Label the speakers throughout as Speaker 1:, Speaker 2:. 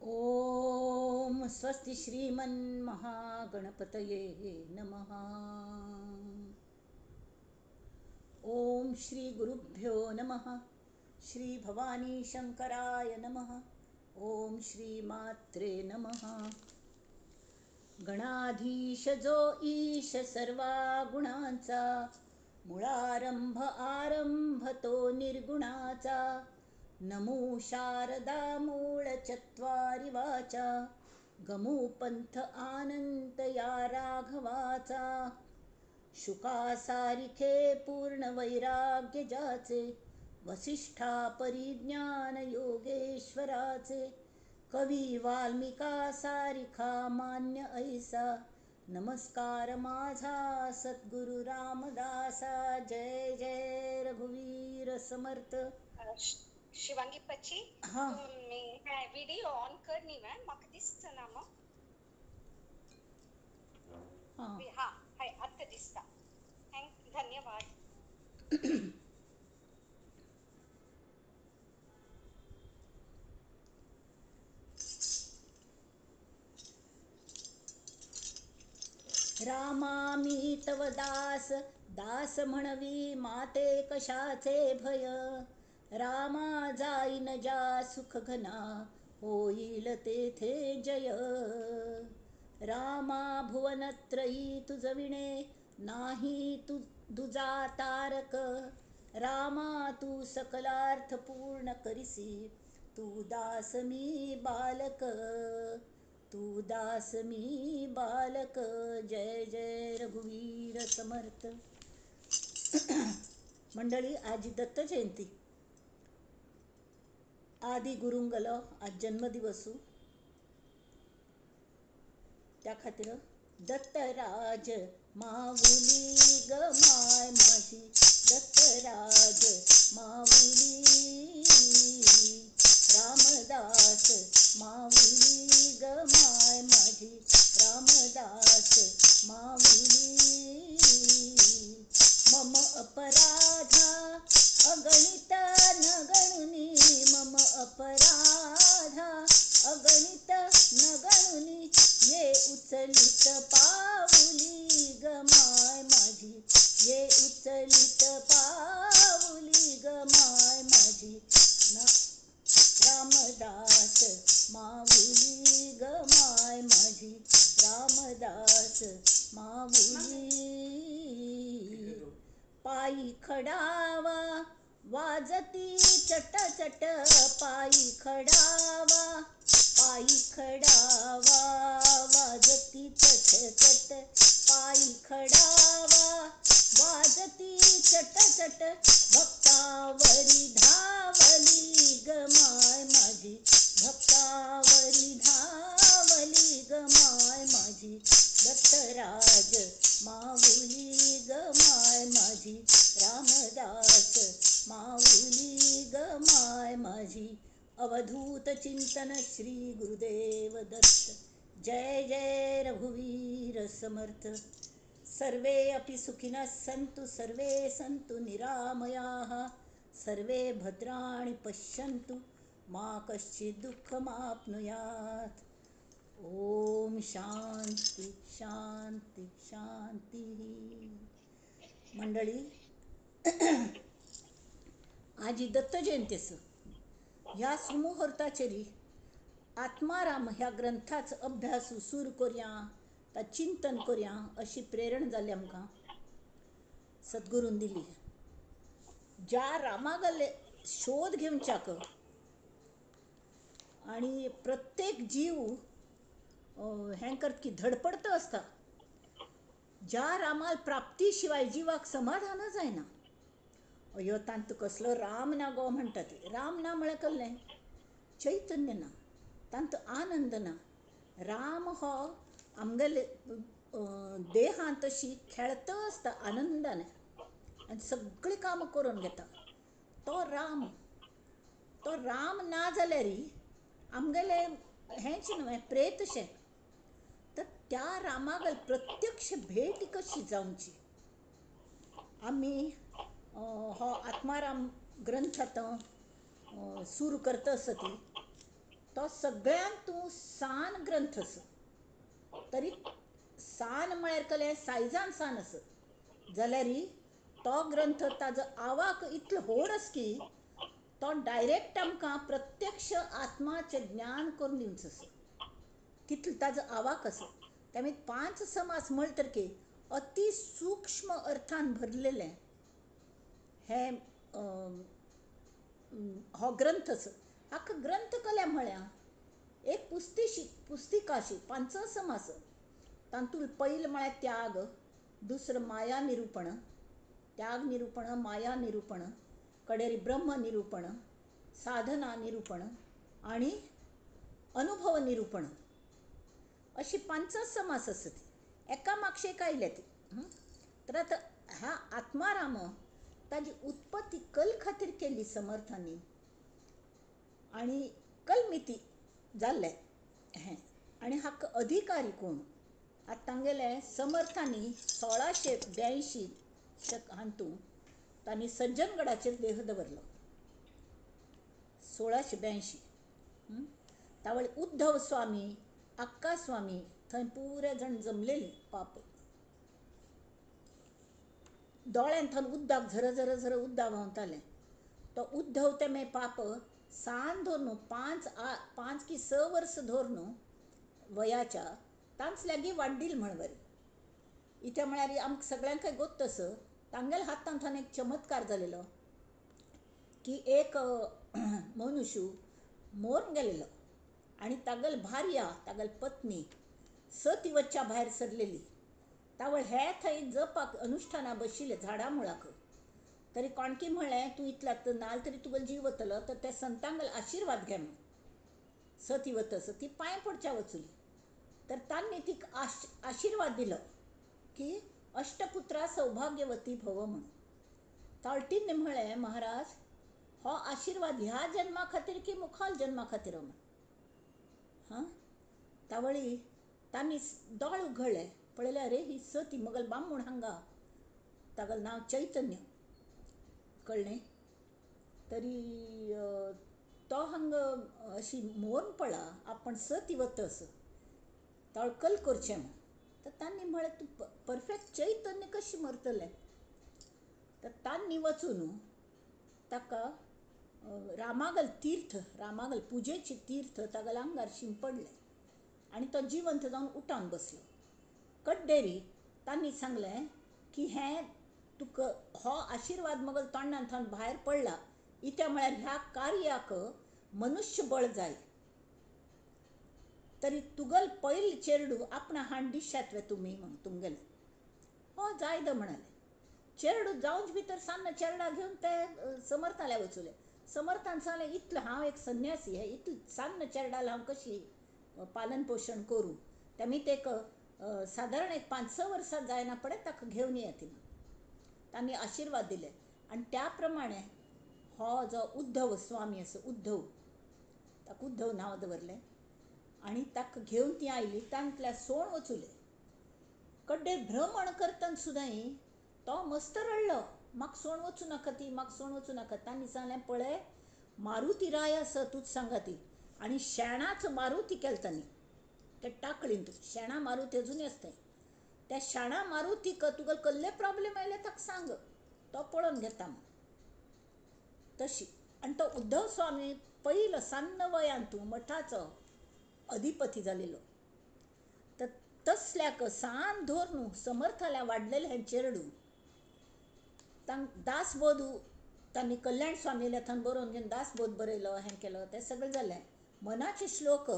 Speaker 1: ओम स्वस्ति श्रीमन महागणपतये नमः. ओम श्री गुरुभ्यो नमः. श्री भवानी शंकराय नमः. ओम श्री मात्रे नमः. गणाधीश जो ईश सर्वा गुणांचा, मुळारंभ आरंभ तो निर्गुणाचा, नमो शारदा मूळ चत्वारि वाचा, गमू पंथ आनंद या राघवाचा. शुकासारिखे पूर्ण वैराग्य जाचे, वसिष्ठा परिज्ञान योगेश्वराचे, कवी वाल्मिका सारिखा मान्य ऐसा, नमस्कार माझा सद्गुरु रामदासा. जय जय रघुवीर समर्थ.
Speaker 2: शिवांगी पची
Speaker 1: हां,
Speaker 2: व्हिडिओ ऑन कर न्ही मॅम, म्हाका दिसना मग.
Speaker 1: हां,
Speaker 2: हा हय आत्तां दिसता. Thank, धन्यवाद.
Speaker 1: रामा मी तव दास, दास म्हणवी माते कशाचे भय, रामा जाईन ज्या सुख घना, होईल तेथे जय. रामा भुवनत्रयी तुझ विणे, नाही तु दुजा तारक, रामा तू सकलार्थ पूर्ण करिसी, तू दास मी बालक, तू दास मी बालक. जय जय रघुवीर समर्थ. मंडळी, आज दत्त जयंती. आदी गुरुंगलो आज जन्मदिवसू, त्या खातीर दत्तराज माऊली ग my माझी, दत्तराज माऊली, रामदास माऊली ग my माझी, रामदास माऊली. मम अपराधा अगणित न गणुनी, मम अपराधा अगणित न गणुनी, ये उचलित पाऊली ग my माझी, ये उचलित पाऊली ग my माझी, रामदास माऊली ग my माझी, रामदास माऊली. पायी खडावा वाजती चट चट, पायी खडावा, पायी खडावा वाजती चट चट, पायी खडावा वाजती चट चट, भक्तावरी धावली ग my माझी, भक्तावरी धावली ग my माझी, दत्तराज माऊली ग my माझी, रामदास माऊली ग my माझी. अवधूत चिंतन श्री गुरुदेव दत्त. जय जय रघुवीर समर्थ. सर्वे अपि सुखिनः सन्तु, सर्वे सन्तु निरामयाः, सर्वे भद्राणि पश्यन्तु, मा कश्चित् दुःखमाप्नुयात्. ओम शांती शांती शांती. मंडळी, आजी दत्त जयंतीचं ह्या सुमुहूर्ताचेरी आत्माराम ह्या ग्रंथाचो अभ्यास सुरू करया, ता चिंतन करया अशी प्रेरणा जाली आमकां सद्गुरून दिली. ज्या रामागले शोध घेवच्याक आणि प्रत्येक जीव हें करत की धडपडत आसता, ज्या रामाल प्राप्ती शिवाय जिवाक समाधानच जायना. अयो तांतू कसलो राम ना गो म्हणटा ती. राम ना म्हळ्यार कसलें चैतन्य ना, तांतू आनंद ना. राम हो आमगेले देहांत तशी खेळत आसता आनंदान आनी सगळीं कामां करून घेता. तो राम, तो राम ना जाल्यार आमगेलें हेंच न्हय प्रेतशें. तर त्या रामागल प्रत्यक्ष भेट कशी जावची. आमी हो आत्माराम ग्रंथ आतां सुरू करता आसा ती तो सगळ्यांत तूं सान ग्रंथ आसा. तरी सान म्हळ्यार कलें सायजान सान आसा जाल्यार तो ग्रंथ ताजो आवाक इतलो व्हड आसा की तो डायरेक्ट आमकां प्रत्यक्ष आत्माचें ज्ञान करून दिवचो आसा, तितलो ताजो आवाक आसा. त्यामुळे 5 समास म्हणटकीर अति सूक्ष्म अर्थान भरलेलें हें हो ग्रंथ आसा. हाका ग्रंथ कल्या म्हळ्या एक पुस्तिकाशी 5 समास. तातूंत पयलें म्हळ्यार त्याग, दुसरें माया निरुपण, त्याग निरुपण, माया निरुपण, कडेरी ब्रह्म निरुपण, साधना निरुपण आनी अनुभव निरुपण, अशी 5 समास आसा ती एका मागशेक आयल्या ती. तर आतां ह्या आत्माराम ताजी उत्पत्ती कल खातीर केली समर्थांनी आनी कलमिती जाल्लें हें. आनी हाका अधिकारी कोण? आतां तांगेले समर्थांनी 1682 हातूंत तांणी सज्जनगडाचेर देह दवरलो 1682. तावळ उद्धव स्वामी, अक्का स्वामी थंय पुरे जाण जमलेली पाप. दोळ्यान थंय उद्दाक झर झर झर उद्दा व्हांवतालें. तो उद्धव ते मागीर पाप सान धरून 5 की 6 वर्स धरून वयाच्या तांच लागीं वाड्डील म्हण बरें. इत्या म्हळ्यार आमकां सगळ्यांकय गोत्त आसा तांगेल्या हातान थंय एक चमत्कार जालेलो की एक मनुष्य मोरून गेलेलो आनी तागेल भार्या, तागेल पत्नी सतीवतच्या भायर सरलेली. तावळ हे थंय जपाक अनुष्ठाना बशिल्ले झाडा मुळाक. तरी कोणकी म्हळें तूं इतल्या नाल तरी तुगेलो जीव वतलो, तर त्या संतांगेलो आशिर्वाद घे म्हूण. सतीवत आसा ती पांय पडच्या वचुली. तर तांणी तिका आशिर्वाद दिलो की अष्टपुत्रा सौभाग्यवती भव म्हणून. तावळटीन म्हळें महाराज हो आशिर्वाद ह्या जन्मा खातीर की मुखाल जन्मा खातीर म्हण. हां, तावळी तांणी दोळे उगडले, पळयलें अरे ही सती मगल बामूण हांगा, तागेलें नांव चैतन्य, कळ्ळें. तरी तो हांगा अशी मोरून पडला आपण सती वता असो तावळ कल करचें म्हण. तर तांणी म्हळें तूं परफेक्ट चैतन्य कशी मरतलें? तर तांणी वचून ताका रामागल तीर्थ, रामागल पुजेची तीर्थ तागेल्या आंगार शिंपडलें आनी तो जिवंत जावन उठान बसलो. कड्डेरी तांणी सांगलें की हें तुका हो आशिर्वाद मगल तोंडान थंय भायर पडला इत्या म्हळ्यार ह्या कार्याक मनुष्यबळ जाय. तरी तुगल पैल चेरडू आपणा हाण दिशात वे तुमी म्हण तुमगेले हो जायद म्हणाले. चेरडू जावंच भितर सान्न चेरडा घेवन ते समर्थाल्या वचुले. समर्थान सांगलें इतलें हांव एक संन्यासी, हे इतलें सान्न चेरडाला हांव कशी पालन पोशण करूं? तेमी ते सादारण एक 5-6 वर्सां जायना पडे ताका घेवन येया ती म्हण. तांणी आशिर्वाद दिले आनी त्या प्रमाणे हो जो उद्धव स्वामी आसा, उद्धव, ताका उद्धव नांव दवरलें आनी ताका घेवन ती आयली. तांतल्या सोण वचुले. कड्डे भ्रमण करतना सुद्दां तो मस्त रडलो, म्हाका सोण वचूं नाका ती, म्हाका सोण वचूं नाका. तांणी सांगलें पळय मारुती राय आसा तूंच सांगा ती. आनी शेणाचो मारुती केलो तांणी ते टाकळीन, तूं शेणा मारुती अजूनय आसता त्या शेणा मारुतीक तुका कसले प्रॉब्लेम आयले ताका सांग, तो पळोवन घेता म्हण. तशी आनी तो उद्धव स्वामी पयलो सान्न वयान तूं मठाचो अधिपती जालेलो. तर तसल्याक सान धरून समर्थाल्या वाडलेलें हें चेरडू तांक दासबोध तांणी कल्याण स्वामील्या थंय बरोवन घेवन दासबोध बरयलो, हें केलो, तें सगळें जालें. मनाचे श्लोक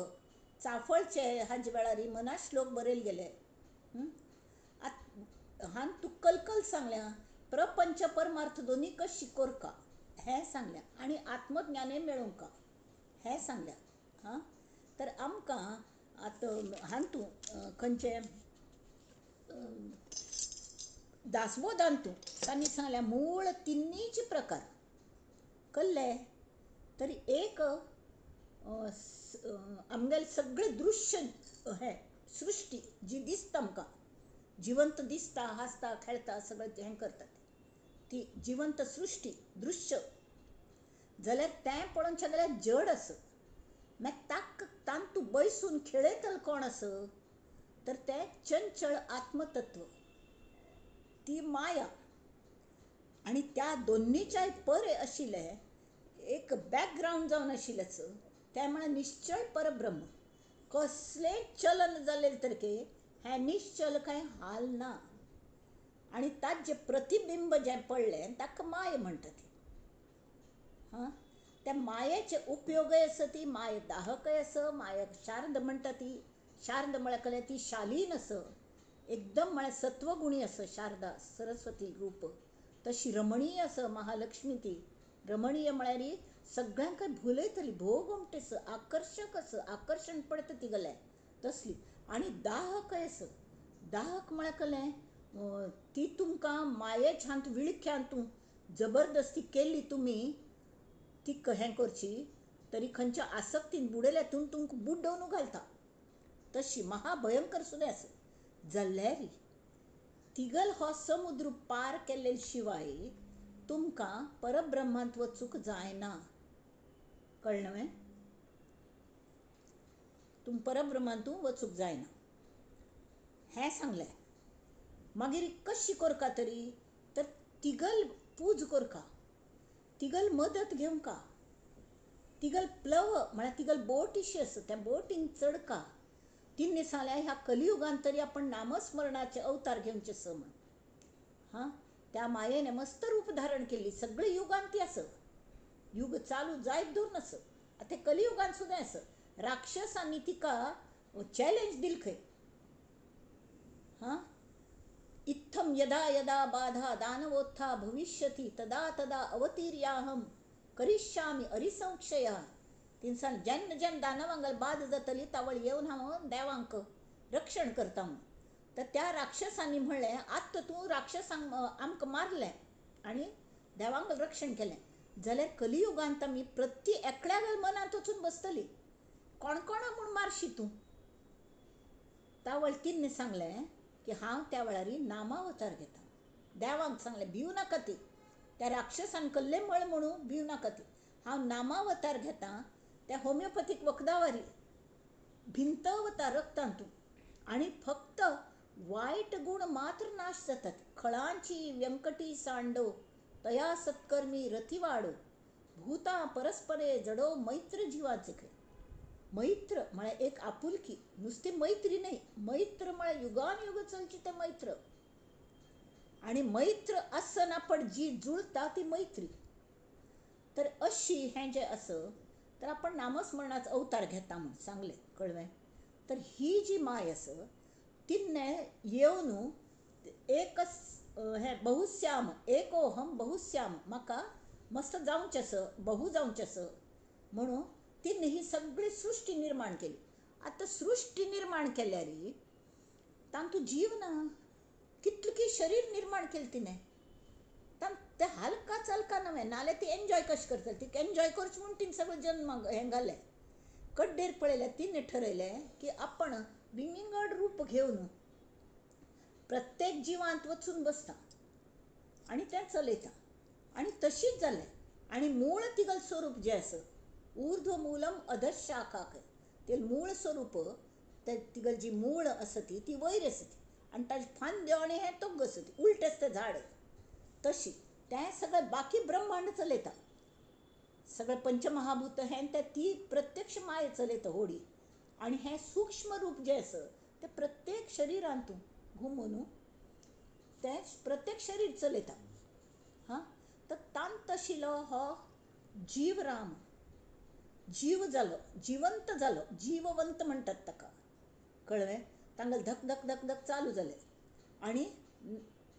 Speaker 1: चाफळचे हाजे वेळार मना श्लोक बरयले गेले. आतां हान तूं कलकल सांगल्या प्रपंच परमार्थ दोनी कशी कोरका हें सांगल्या आनी आत्मज्ञानय मेळोवंक हें सांगल्या. हां, तर आमकां आतां हातूं खंयचें दासबोधान तूं तांणी सांगल्या मूळ तिन्नीचे प्रकार कल्ले. तरी एक आमगेलें सगळें दृश्य हें सृश्टी जी दिसता आमकां जिवंत दिसता, हांसता, खेळटा, सगळें हें करता ती जिवंत सृश्टी दृश्य, जाल्यार तें पळोवचें जाल्यार जड आसा. मागीर ताक तांतू बैसून खेळयतलो कोण आसा तर तें चंचळ आत्मतत्व, ती माया. आनी त्या दोन्नीच्याय परे आशिल्लें एक बॅकग्रावंड जावन आशिल्लेंच तें म्हळ्यार निश्चळ परब्रह्म. कसलें चलन जालें तर हें निश्चल कांय हाल ना. आनी ताजें प्रतिबिंब जें पडलें ताका माया म्हणटा ती. हां, त्या मायेचे उपयोगय आसा, ती माया दाहकय आसा. माया शारद म्हणटा ती. शारद म्हळ्यार कळ्ळें ती शालीन आसा, एकदम म्हळ्यार सत्वगुणी आसा शारदा सरस्वती रूप. तशी रमणीय आसा महालक्ष्मी ती. रमणीय म्हळ्यार सगळ्यांक भुलयतली, भोव गोमटेस, आकर्शक आसा, आकर्शण पडटा तिगेलें तसली. आनी दाहकय आसा. दाहक म्हळ्यार कळ्ळें ती तुमकां मायेच्यान विळख्यान तूं जबरदस्ती केली तुमी ती हें करची तरी खंयच्या आसक्तीन बुडयल्या तूं तुमकां बुडोवन घालता. तशी महाभयंकर सुद्दां आसा. जाल्यार तिगल हो समुद्र पार केल्ले शिवाय तुमकां परब्रह्मांत वचूंक जायना. कळ्ळें न्हय? तुम परब्रह्मांतू वचूंक जायना हें सांगलें. मागीर कशी करका तरी तर तिगल पूज करका, तिगल मदत घेवंका, तिगल प्लव म्हळ्यार तिगल बोटीशी आसा त्या बोटीन चडका. तिन्नी सांगल्या ह्या कलियुगान तरी आपण नामस्मरणाचे अवतार घेवचे स म्हण. हां, त्या मायेने मस्त रूप धारण केली. सगळे युगान ती आसा, युग चालू जायत धरून आसा. आतां कलियुगान सुद्दां आसा. राक्षसांनी तिका चॅलेंज दिल खंय. हां, इत्थम यदा यदा बाधा दानवोत्था भविष्यति तदा तदा अवतीर्याहम करिष्यामि अरिसंक्षया. तिनसान जेन्ना जेन्ना दानवांगल बाद जातली तावळ येवन हांव देवांक रक्षण करता म्हूण. तर त्या राक्षसांनी म्हणलें आत्तां तूं राक्षसांक आमकां मारलें आनी देवांक रक्षण केलें जाल्यार कलियुगांत आमी प्रति एकल्यागेर मनांत वचून बसतली, कोण कोणा म्हूण मारशी तूं. तावळ तिन्नी सांगलें की हांव त्या वेळार नामावतार घेता. देवांक सांगलें भिवू नाका ती, त्या राक्षसान कल्ले मळ म्हणून भिवू नाका ती, हांव नामावतार घेता. त्या होमिओपॅथीक वखदावारी भिंत वता रक्तान तूं आनी फक्त वायट गुण मात्र नाश जातात. खळांची व्यंकटी सांडो तया सत्कर्मी रथिवाडो भूता परस्परे जडो मैत्र जिवाचे खंय. मैत्र म्हळ्यार एक आपुलकी, नुस्ती मैत्री न्हय. मैत्र म्हळ्यार युगान युग चलची तें मैत्र. आनी मैत्र आसना पण जी जुळता ती मैत्री. तर अशी हें जें आसा तर आपण नामस्मरणाचो अवतार घेता म्हूण सांगलें. कळ्ळें? तर ही जी माय आसा तिन्ने येवन एक हें बहुश्याम एको हम बहुश्याम म्हाका मस्त जावचें आसा, बहु जावचें आसा म्हणून तिन्ने ही सगळी सृश्टी निर्माण केली. आतां सृश्टी निर्माण केल्यार तांतूं जीव ना, कितलें शरीर निर्माण केलें तिणें. ते हालका चलका नवें, नाल्यार ती एन्जॉय कशें करतली. तिका एन्जॉय करचें म्हूण तिणें सगळें जन्म हें घालें. कड्डेर पळयलें तिणें ठरयलें की आपण विंगड रूप घेवन प्रत्येक जिवांत वचून बसता आनी तें चलयता. आनी तशीच जालें. आनी मूळ तिगल स्वरूप जें आसा ऊर्ध्व मूलम अधशाखा ते मूळ स्वरूप ते तिगल जी मूळ आसा ती ती वयर आसा ती आनी ताजे फांद्यो आनी हें तोग्ग आसा ती उलटें आसता झाड तशी तें सगळें बाकी ब्रह्मांड चलयता. सगळें पंचमहाभूत हें तें ती प्रत्यक्ष माया चलयता होडी. आनी हें सूक्ष्म रूप जें आसा तें प्रत्येक शरिरांतू घुमून तें प्रत्येक शरीर चलयता. हां, तर तांत आशिल्लो हो जीव राम जीव जालो, जिवंत जालो, जीववंत म्हणटात ताका. कळ्ळें? तांगेलें धक धक धक धक चालू जालें. आनी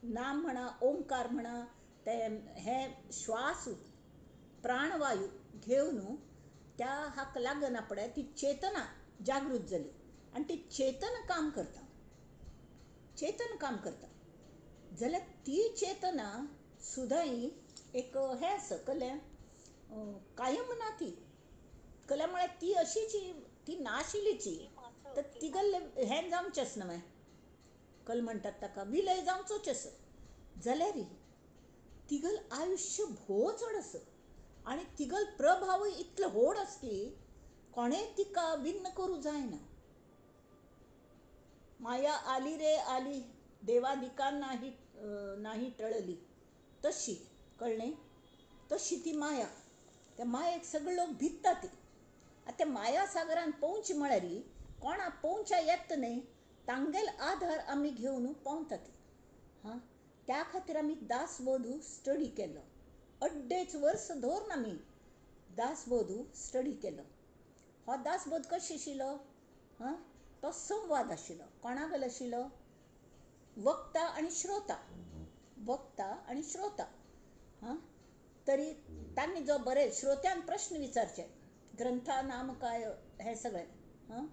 Speaker 1: नाम म्हणा, ओंकार म्हणा, ते हे श्वास प्राणवायू घेवन त्या हाक लागना पडे ती चेतना जागृत जाली आनी ती चेतन काम करता. चेतन काम करता जाल्यार ती चेतना सुद्दां एक हें आसा कळ्ळें, कायम ना ती. कळ्ळें म्हळ्यार ती अशीची ती नाशिल्लीची तर तिगल्लें हें जावचेंच न्हय, कल म्हणटात ताका विलय जावचोच आसा. जाल्यार तिगल आयुश्य भोव चड आसा. आनी तिगल प्रभावूय इतलो व्हड आसा की कोणें तिका विन्न करूं जायना. माया आली रे आली देवादिकां नाही नाही टळली, तशी कळ्ळें, तशी ती माया. त्या मायेक सगळे लोक भित्ता ती. आतां त्या माया सागरान पोंवचें म्हळ्यार कोणा पोंवच्या येता न्हय, तांगेल आधार आमी घेवन पोंवता ती. हां, त्या खातीर आमी दासबोधू स्टडी केलो. 2.5 वर्स धरून आमी दासबोधू स्टडी केलो. हो दासबोध कशें आशिल्लो? हां, तो संवाद आशिल्लो. कोणागेलो आशिल्लो? वक्ता आनी श्रोता, वक्ता आनी श्रोता. हां, तरी तांणी जो बरे श्रोत्यान प्रश्न विचारचे, ग्रंथा नाम काय हें सगळें. हां,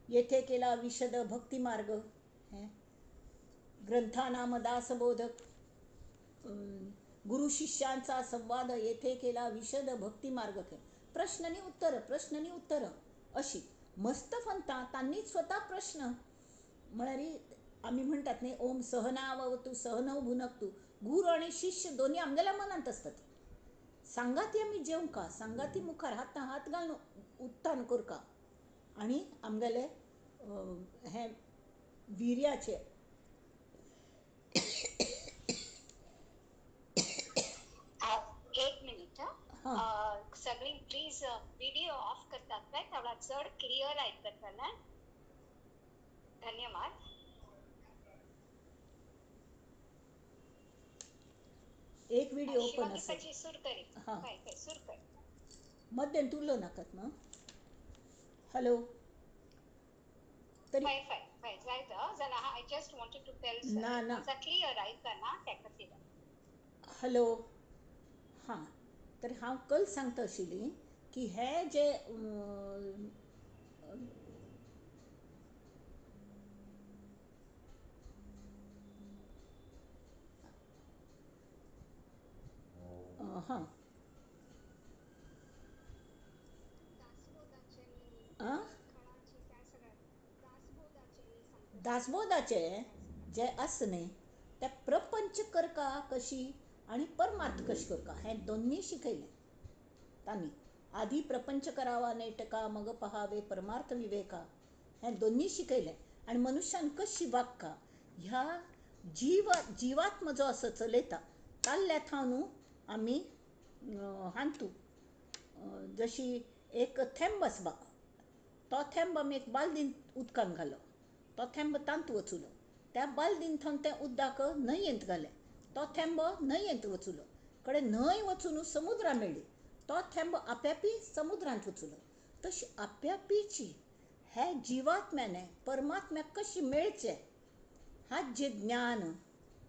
Speaker 1: येथे केला विशद भक्ती मार्ग, हें ग्रंथानाम दासबोध, गुरु शिष्यांचा संवाद येथे केला विशद भक्ती मार्ग. प्रश्न आनी उत्तर, प्रश्न आनी उत्तर अशी मस्त फंता. तांणीच स्वता प्रश्न म्हळ्यार आमी म्हणटात न्ही, ओम सहनावतु सहनौ भुनक्तु. गुरू आनी शिष्य दोनी आमगेल्या मनांत आसतात. सांगाती आमी जेवंका, सांगाती मुखार हातां हात घालून उत्थान करका आनी आमगेले हें वीर्याचे
Speaker 2: एक मिनिट. सगळी प्लीज व्हिडिओ ऑफ करतात काय, थोडा चड क्लियर आयकताना. धन्यवाद.
Speaker 1: एक व्हिडिओ ओपन आसा.
Speaker 2: सुरू करी.
Speaker 1: हां,
Speaker 2: सुरू कर.
Speaker 1: मध्यान उलोवं नाकात न्हू. हॅलो, तरी
Speaker 2: I just wanted to tell
Speaker 1: ना ना
Speaker 2: क्लियर आयकना त्या खातीर.
Speaker 1: हॅलो, हां, तर हांव कल सांगता आशिल्ली की हे जे हां दासबोधाचे जे आसा न्ही ते प्रपंच करका कशी आनी परमार्थ कशें करका हें दोन्ही शिकयलें तांणी. आधी प्रपंच करावा नेटका मग पहावे परमार्थ विवेका, हें दोन्ही शिकयलें. आनी मनुष्यान कशी वागका ह्या जीव जिवात्म जो आसा चलयता ताल्ल्या थावन आमी हांतू जशी एक थेंब आसबा, तो थेंब आमी एक बालदीन उदकान घालो, तो थेंब तांत वचुलो, त्या बालदीन थावन तें उदक न्हंयेंत घालें, तो थेंब न्हंयेंत वचुलो, कडेन न्हंय वचून समुद्रा मेळ्ळी, तो थेंब आप्यापी समुद्रांत वचुलो. तशी आप्यापीची हे जिवात्म्याने परमात्म्याक कशी मेळचें हाच जें ज्ञान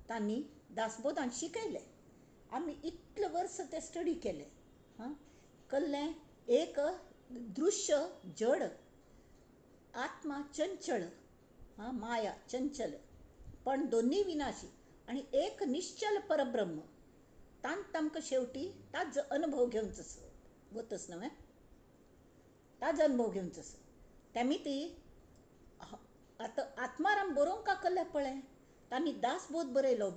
Speaker 1: तांणी दासबोधान शिकयलें. आमी इतले वर्स ते स्टडी केले. हां, कल्लें एक दृश्य जड, आत्मा चंचळ, हां माया चंचल, पण दोन्ही विनाशी आनी एक निश्चल परब्रह्म. तांत आमकां शेवटी ताजो अनुभव घेवचो वतस न्हय, ताजो अनुभव घेवचो. तेमी ती आतां आत्माराम बरोवंक कल्ल्या पळय, तांणी दासबोध बरयलो,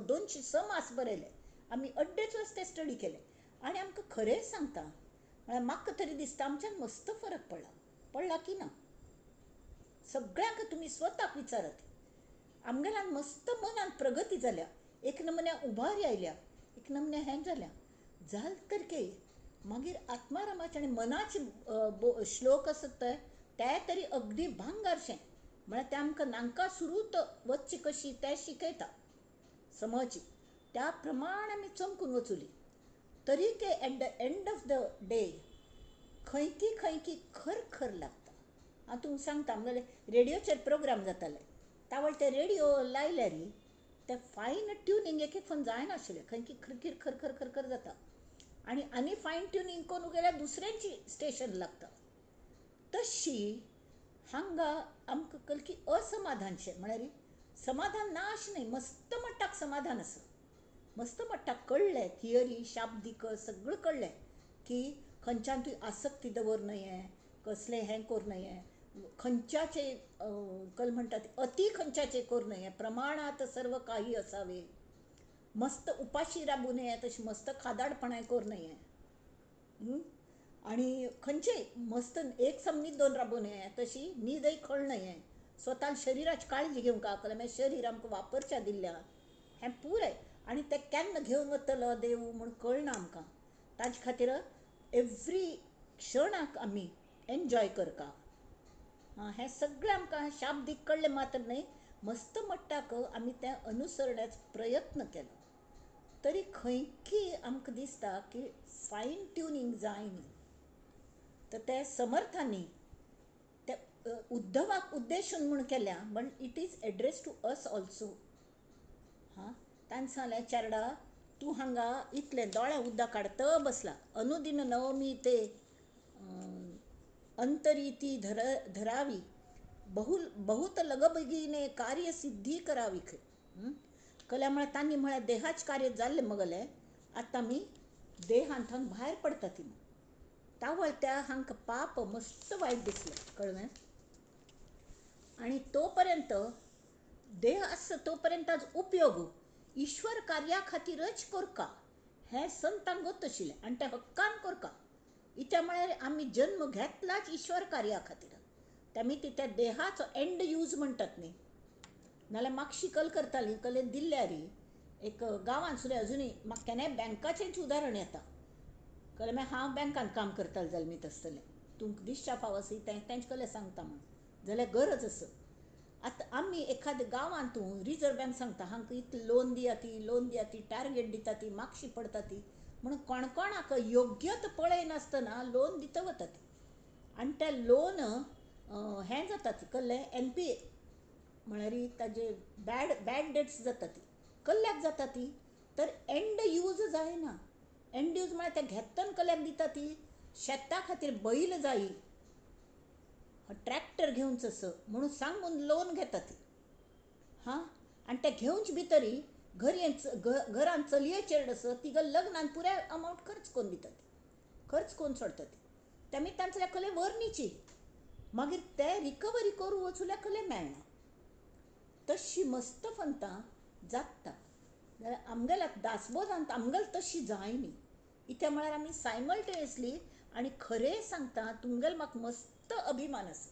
Speaker 1: 200 समास बरयले. आमी 2.5 वर्स ते स्टडी केले आनी आमकां खरें सांगता म्हळ्यार म्हाका तरी दिसता आमच्यान मस्त फरक पडला. पडला की ना? सगळ्यांक तुमी स्वताक विचारात. आमगेल्यान मस्त मनान प्रगती जाल्या, एक नमुन्या उबारी आयल्या, एक नमुन्या हें जाल्या. जाल तर के मागीर आत्मारामाचे आनी मनाचे श्लोक आसत ते तरी अगदी भांगारशें. म्हळ्यार ते आमकां नांका सुरूत वचची कशी तें शिकयता समजची, त्या प्रमाण आमी चमकून वचुली. तरी ते at the end of the day खंयकी खंयकी खर खर लागता. हांव तुमकां सांगता, आमगेले रेडियोचेर प्रोग्राम जाताले, तावळ ते रेडियो लायल्यार ते फायन ट्युनींग एक एक फोन जायनाशिल्लें, खंयकी खरखीर खरखर खरखर जाता आनी आनी फायन ट्युनींग करूंक गेल्यार दुसऱ्यांची स्टेशन लागता. तशी हांगा आमकां कलकी असमाधानशें, म्हळ्यार समाधान ना अशें न्हय, मस्त मट्टाक समाधान आसा, मस्त मट्टाक कळ्ळें थियरी शाब्दीक सगळें कळ्ळें की खंयच्यान तुवें आसक्ती दवर न्हय, कसलें हें करूं नये, खंयच्याचे कल म्हणटात अती खंयच्याचे करूं नये, प्रमाणात सर्व काही असावे. मस्त उपाशी राबू नये, तशें मस्त खादाडपणाय करूं नये आनी खंयचेय मस्त एक समनी दोन राबू नये, तशी न्हीदय खळ नये. स्वता शरिराची काळजी घेवंक कळ्ळें, शरीर आमकां वापरच्या दिल्ल्या हें पुराय. आनी तें केन्ना घेवन वतलो देव म्हूण कळना आमकां. ताजे खातीर एवरी क्षणाक आमी एन्जॉय करता. हें सगळें आमकां शाब्दीक कळ्ळें मात्र न्हय, मस्त मट्टाक आमी तें अनुसरण्याचो प्रयत्न केलो तरी खंयकी आमकां दिसता की फायन ट्युनींग जाय न्ही. तर ते समर्थांनी ते उद्धवाक उद्देशून म्हूण केल्या, but it is address to us also. हां, तांणी सांगलें चेरडा तूं हांगा इतलें दोळ्या उदक काडत बसला, अनुदिन नवमी ते अंतरी ती धरावी, बहुत लगबगीने कार्य सिद्धी करावी खंय. कल्या म्हळ्यार तांणी म्हळ्यार देहाचें कार्य जाल्लें मगलें, आतां आमी देहांत थावन भायर पडटा ती. तावळ त्या हांकां पाप मस्त वायट दिसलें, कळ्ळें. आनी तो पर्यंत देह आसता तो पर्यंत ताजो उपयोग ईश्वर कार्या खातीरच करका हें संतांक गोत आशिल्लें आनी तें हक्कान करका. इत्या म्हळ्यार आमी जन्म घेतलाच ईश्वर कार्या खातीर, तेमी ती त्या देहाचो एंड यूज म्हणटात न्ही. नाल्यार मागशी कल करताली कलेन दिल्ल्यार एक गांवांत सुद्दां अजुनूय म्हाका केन्नाय बँकाचेंच उदाहरण येता. कळ्ळें, मागीर हांव बँकान काम करतालें जाल्यार मीत आसतलें तुमकां दिसच्या फाव आसी तें तेंचे कडेन सांगता म्हूण जाल्यार गरज आसा. आतां आमी एखाद्या गांवांत रिजर्व बँक सांगता हांकां इतलें लोन दिया ती, लोन दिया ती, टार्गेट दिता ती, मागशी पडटा ती, म्हणून कोण कोणाक योग्यत पळयनासतना लोन दिता वता ती. आनी तें लोन हें जाता ती कळ्ळें एनपीए म्हळ्यार ताजे बॅड बॅड डेट्स जाता ती, कल्ल्याक जाता ती. तर एंड यूज जायना. एंड यूज म्हळ्यार तें घेतना कल्ल्याक दिता ती, शेता खातीर बैल जायी, ट्रॅक्टर घेवचो असो म्हणून सांगून लोन घेता ती. हां, आनी तें घेवचे भितरी घरयेन घरान चलये चेड आसा तिका लग्नान पुराय अमावंट खर्च करून दिता ती, खर्च करून सोडटा ती. तेमी तांचल्या कले व्हरनीची मागीर ते रिकवरी करूं वचूल्या कले मेळना. तशी मस्त फंतां जाता जाल्यार आमगेल्या दासबोधांत आमगेल तशी जाय न्ही. इत्या म्हळ्यार आमी सायमल्टेनियसली आनी खरें सांगता तुमगेल म्हाका मस्त अभिमान आसा.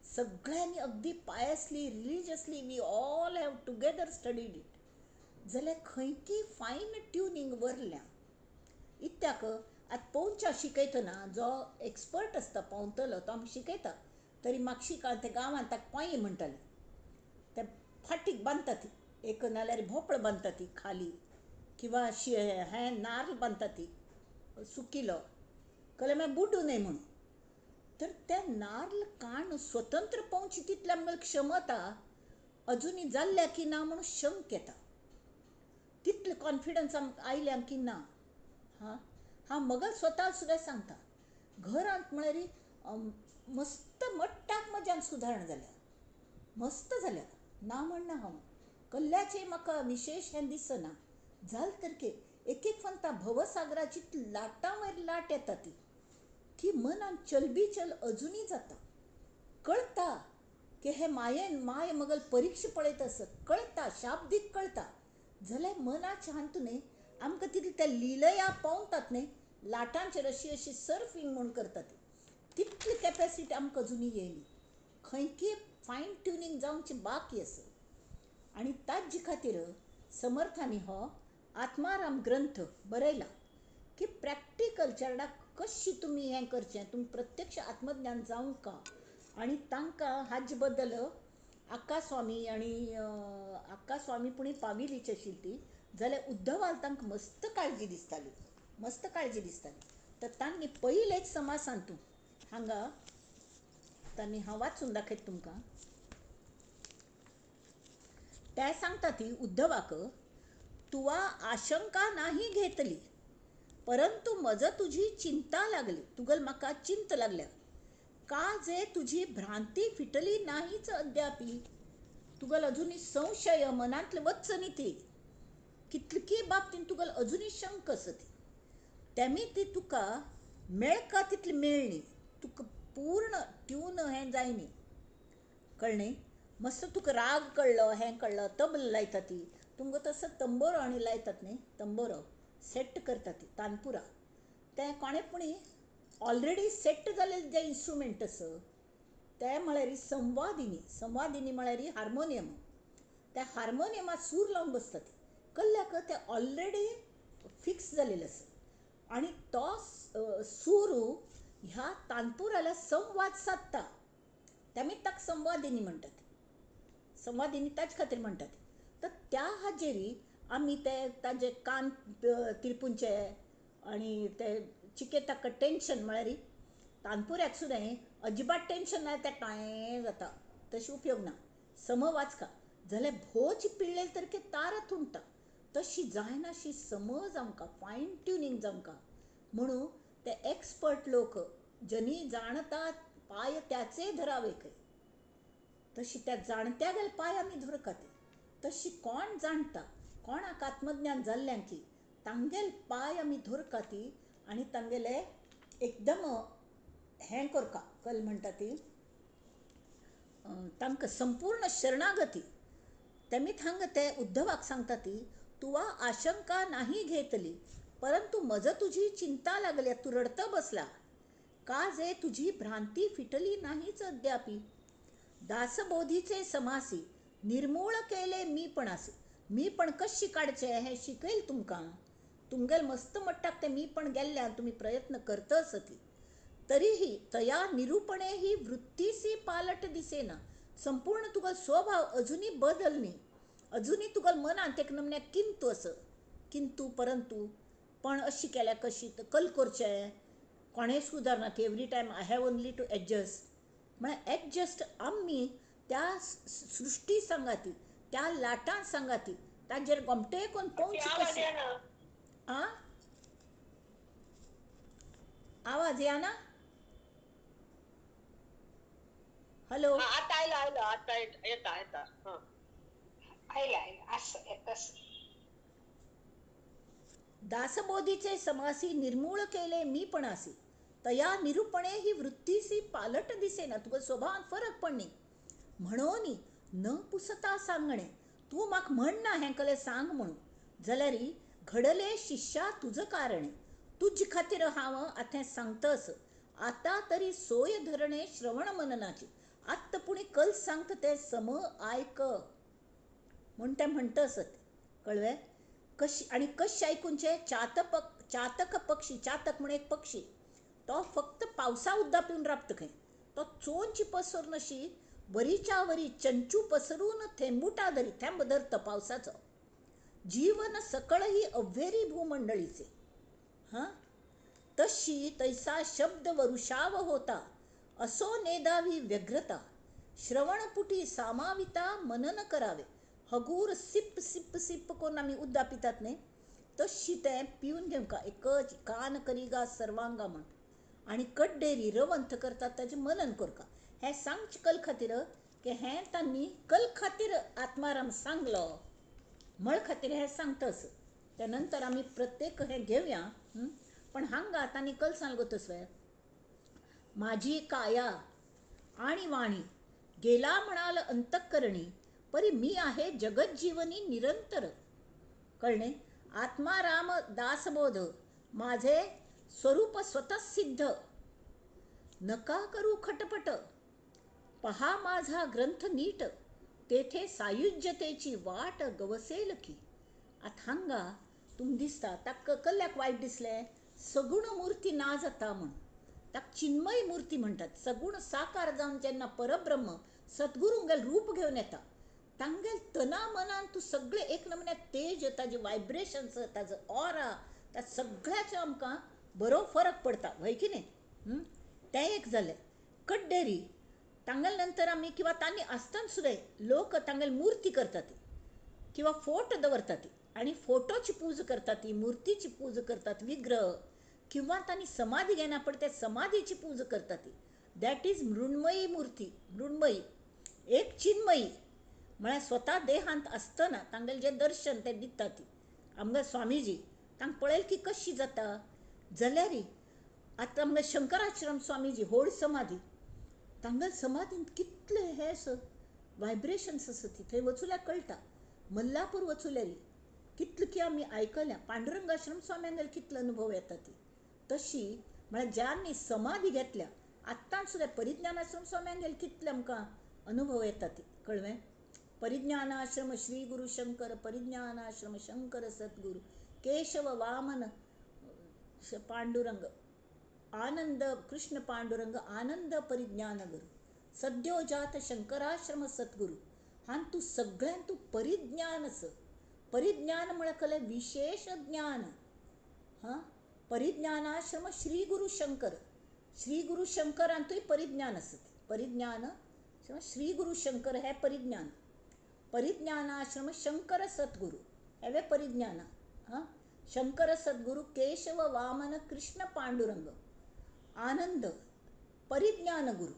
Speaker 1: सगळ्यांनी अगदी piously religiously we all have together studied it. जाल्यार खंयकी फायन ट्युनींग वरल्या. इत्याक आतां पोवच्या शिकयतना जो एक्सपर्ट आसता पोंवतलो तो आमकां शिकयता, तरी मागशी काळ ते गांवांत ताका पोंये म्हणटाले, ते फाटीक बांदता ती एक नाल्यार भोपळ बांदता ती खाली, किंवा हें नार्ल बांदता ती सुकिलो, कळ्ळें, मागीर बुडू न्हय म्हणून. तर ते नार्ल काण स्वतंत्र पोवची तितली आमगेली क्षमता अजुनूय जाल्ल्या की ना म्हणून शंक येता. तितले कॉन्फिडन्स आमकां आयल्या की ना. हां, हांव मगल स्वता सुद्दां सांगता, घरांत म्हळ्यार मस्त मट्टाक म्हज्यान सुदारणा जाल्या, मस्त जाल्या, ना म्हणना हांव. कल्ल्याचें म्हाका विशेश हें दिसना जालें तर की एक एक फंता भवसागराची लाटां वयर लाट येता ती, ती मनान चलबिचल अजुनूय जाता. कळटा की हे मायेन माय मगल परिक्षा पळयत आसा, कळटा, शाब्दीक कळटा. जाल्यार मनाच्या हातून न्ही आमकां तितले त्या लिलया पावतात न्ही, लाटांचेर अशी अशी सर्फींग म्हूण करता ती, तितली कॅपेसिटी आमकां अजुनूय येयली. खंयकी फायन ट्युनींग जावची बाकी आसा. आनी ताजे खातीर समर्थांनी हो आत्माराम ग्रंथ बरयला की प्रॅक्टिकल चेरडाक कशी तुमी हें करचें, तुमी प्रत्यक्ष आत्मज्ञान जावंक का. आनी तांकां हाजे बद्दल आक्का स्वामी आनी आक्का स्वामी पुणी पाविलीची आशिल्ली ती, जाल्यार उद्धवाल तांकां मस्त काळजी दिसताली, मस्त काळजी दिसताली. तर तांणी पयलेच समासान तूं हांगा तांणी हांव वाचून दाखयता तुमकां. ते सांगता ती उद्धवाक, तुवा आशंका नाही घेतली, परंतु मज तुझी चिंता लागली, तुगल म्हाका चिंत लागल्या, का जे तुझी भ्रांती फिटली नाहीच अद्यापी, तुगल अजुनूय संशय मनांतले वच्च न्ही ती, कितली बाबतीन तुगल अजुनूय शंक आसा ती, तेमी ती तुका मेळका तितली मेळ्ळी, तुका पूर्ण ट्यून हें जायनी, कळ्ळें. मस्त तुका राग कळ्ळो, हें कळ्ळो, तबल लायता ती, तुमकां तसो तंबोरो आनी लायतात न्ही, तंबोरो सेट करतात ती तानपुरा, तें कोणें पुणी ऑलरेडी सेट जाल्ले जे इन्स्ट्रुमेंट आसा ते म्हळ्यार संवादिनी. संवादिनी म्हळ्यार हार्मोनियम. त्या हार्मोनियमाक सूर लावन बसतात कल्ल्याक ते ऑलरेडी फिक्स जालेले आसा आनी तो सूर ह्या तानपुराला संवाद सादता. तेमी ताका संवादिनी म्हणटात, संवादिनी ताचे खातीर म्हणटात. तर त्या हाजेरी आमी ते ताजे कान तिरपुंचे आनी ते चिके ताका टेंशन म्हळ्यार तानपुऱ्याक सुद्दां अजिबात टेंशन ना, तें कांय जाता तशें उपयोग ना. सम वाचका जाल्यार भोवच पिळ्ळे तरके तार तुंटा तशी जायनाशी समज आमकां फायन ट्युनींग जामकां. म्हणून ते एक्सपर्ट लोक जनी जाणतात पाय त्याचे धरावे खंय, तशी त्या जाणत्या गेले पांय आमी धरकात. तशी कोण जाणता कोणाक आत्मज्ञान जाल्ल्यान की तांगेल पांय आमी धरकाती आनी तांगेले एकदम हें करका कल म्हणटा ती तांकां संपूर्ण शरणागती. तेमी थांग ते उद्धवाक सांगता ती तुवा आशंका नाही घेतली परंतु मज तुझी चिंता लागल्या, तूं रडत बसला का जे तुझी भ्रांती फिटली नाहीच अद्यापी. दासबोधीचे समासी निर्मूळ केले मी पण असे, मी पण कशी काडचे हें शिकयल तुमकां, तुमगेल मस्त मट्टाक ते मी पण गेल्ल्यान तुमी प्रयत्न करतच ती. तरीही तया निरूपणे ही वृत्तीसी पालट दिसेना, संपूर्ण तुगल स्वभाव अजूनही बदल न्ही, अजूनही तुगल मनांत एक नमन्या किंतु असं किंतु परंतु पण अशी केल्या कशी कल करचें कोणें सुदारना की every time I have only to adjust. म्हळ्यार एडजस्ट आमी त्या सृश्टी सांगाती त्या लाटां सांगाती ताजेर गोमटे कोण पोंवचे कशें. आ आवाज या ना? हॅलो,
Speaker 3: आतां आयलो आयलो, आतां येता येता.
Speaker 2: आयला आयला आसा येता.
Speaker 1: दासबोधीचे समासी निर्मूळ केले मी पणासी तया निरूपणे ही वृत्तीसी पालट दिसेना, तुका स्वभावान फरक पडनी. म्हणून न पुसता सांगणे तूं म्हाका म्हण ना हें कले सांग म्हणून, जाल्यार घडले शिष्या तुझं कारणे तुजे खातीर हांव आतां सांगतस. आतां तरी सोय धरणे श्रवण मननाची, आत्त पुणी कल सांगता तें सम आयक म्हूण तें म्हणटस. कळ्ळें? कशी आनी कशें आयकुचें? चातक चातक पक्षी, चातक म्हण एक पक्षी, तो फक्त पावसा उद्दा पिवन राबता खंय, तो चोंच पसरून अशी वरीच्या वरी चंचू पसरून थेंबुटा धरी, थेंब धरता पावसाचो. जीवन सकळ ही अव्हेरी भूमंडळीचे हां तशी तैसा शब्द वरुषाव होता असो नेदावी व्यग्रता श्रवणपुटी सामाविता मनन करावे. हगूर सिप सिप सिप करून आमी उद्दा पितात न्ही तशी तें पिवन घेवंका एकच कान करिगा सर्वांगा म्हण आनी कड्डेरी रवंथ करतात ताजें मनन करका. हें सांगचें कल खातीर की हें तांणी कल खातीर आत्माराम सांगलो म्हळ खातीर हें सांगतस. त्या नंतर आमी प्रत्येक हें घेवया. पण हांगा तांणी कल सांगलो तसो माझी काया आणि वाणी गेला म्हणाल अंतःकरणी परी मी आहे जगज्जीवनी निरंतर. कळणे? आत्माराम दासबोध माझे स्वरूप स्वतः सिद्ध नका करू खटपट पहा माझा ग्रंथ नीट तेथे सायुज्यतेची वाट गवसेल की. आतां हांगा तुमकां दिसता ताका कल्ल्याक वायट दिसलें सगुण मूर्ती ना जाता म्हूण, ताका चिन्मय मूर्ती म्हणटात. सगुण साकार जावन जेन्ना परब्रह्म सद्गुरूंगेल रूप घेवन येता तांगेल तना मनान तूं सगळें एक नमुन्या तेज ताजे वायब्रेशन्स ताजो ऑरा त्या सगळ्याचो आमकां बरो फरक पडटा व्हय की न्ही. तें एक जालें. कड्डेरी तांगेल नंतर आमी किंवा तांणी आसतना सुद्दां लोक तांगेल मूर्ती करतात किंवा फोटो दवरतात आनी फोटोची पूजा करतात, मूर्तीची पूजा करतात, विग्रह किंवा तांणी समाधी घेना पण त्या समाधीची पूजा करतात. That is मृण्मयी मूर्ती. मृण्मयी एक चिन्मयी म्हळ्यार स्वता देहांत आसतना तांगेलें जें दर्शन तें दिता ती. आमगे स्वामीजी तांकां पळयल की कशी जाता जाल्यार आतां आमगे शंकराश्रम स्वामीजी होड समाधी तांगेले समाधींत कितले हे आसा वायब्रेशन्स आसा ती थंय वचूल्यार कळटा. मल्लापूर वचुलेली कितले की आमी आयकल्या पांडुरंगाश्रम स्वाम्यांगेर कितलो अनुभव येता ती. तशी म्हळ्यार ज्यांनी समाधी घेतल्या आत्तां सुद्दां परिज्ञानाश्रम स्वाम्यांगेर कितले आमकां अनुभव येता ती, कळ्ळें? परिज्ञानाश्रम श्री गुरु शंकर, परिज्ञानाश्रम शंकर सद्गुरु, केशव वामन पांडुरंग, आनंद कृष्ण पांडुरंग, आनंद परिज्ञान गुरु, सद्योजात शंकराश्रम सद्गुरु. हांतू तूं सगळ्यान तूं परिज्ञान आसा. परिज्ञान म्हळ्यार कलें विशेष ज्ञान. हां, परिज्ञानाश्रम श्री गुरु शंकर, श्री गुरु शंकरांतूय परिज्ञान आसता. परिज्ञान श्री गुरु शंकर हें परिज्ञान. परिज्ञानाश्रम शंकर सद्गुरु हेवे परिज्ञान. हां, शंकर सद्गुरु केशव वामन कृष्ण पांडुरंग आनंद परिज्ञान गुरु,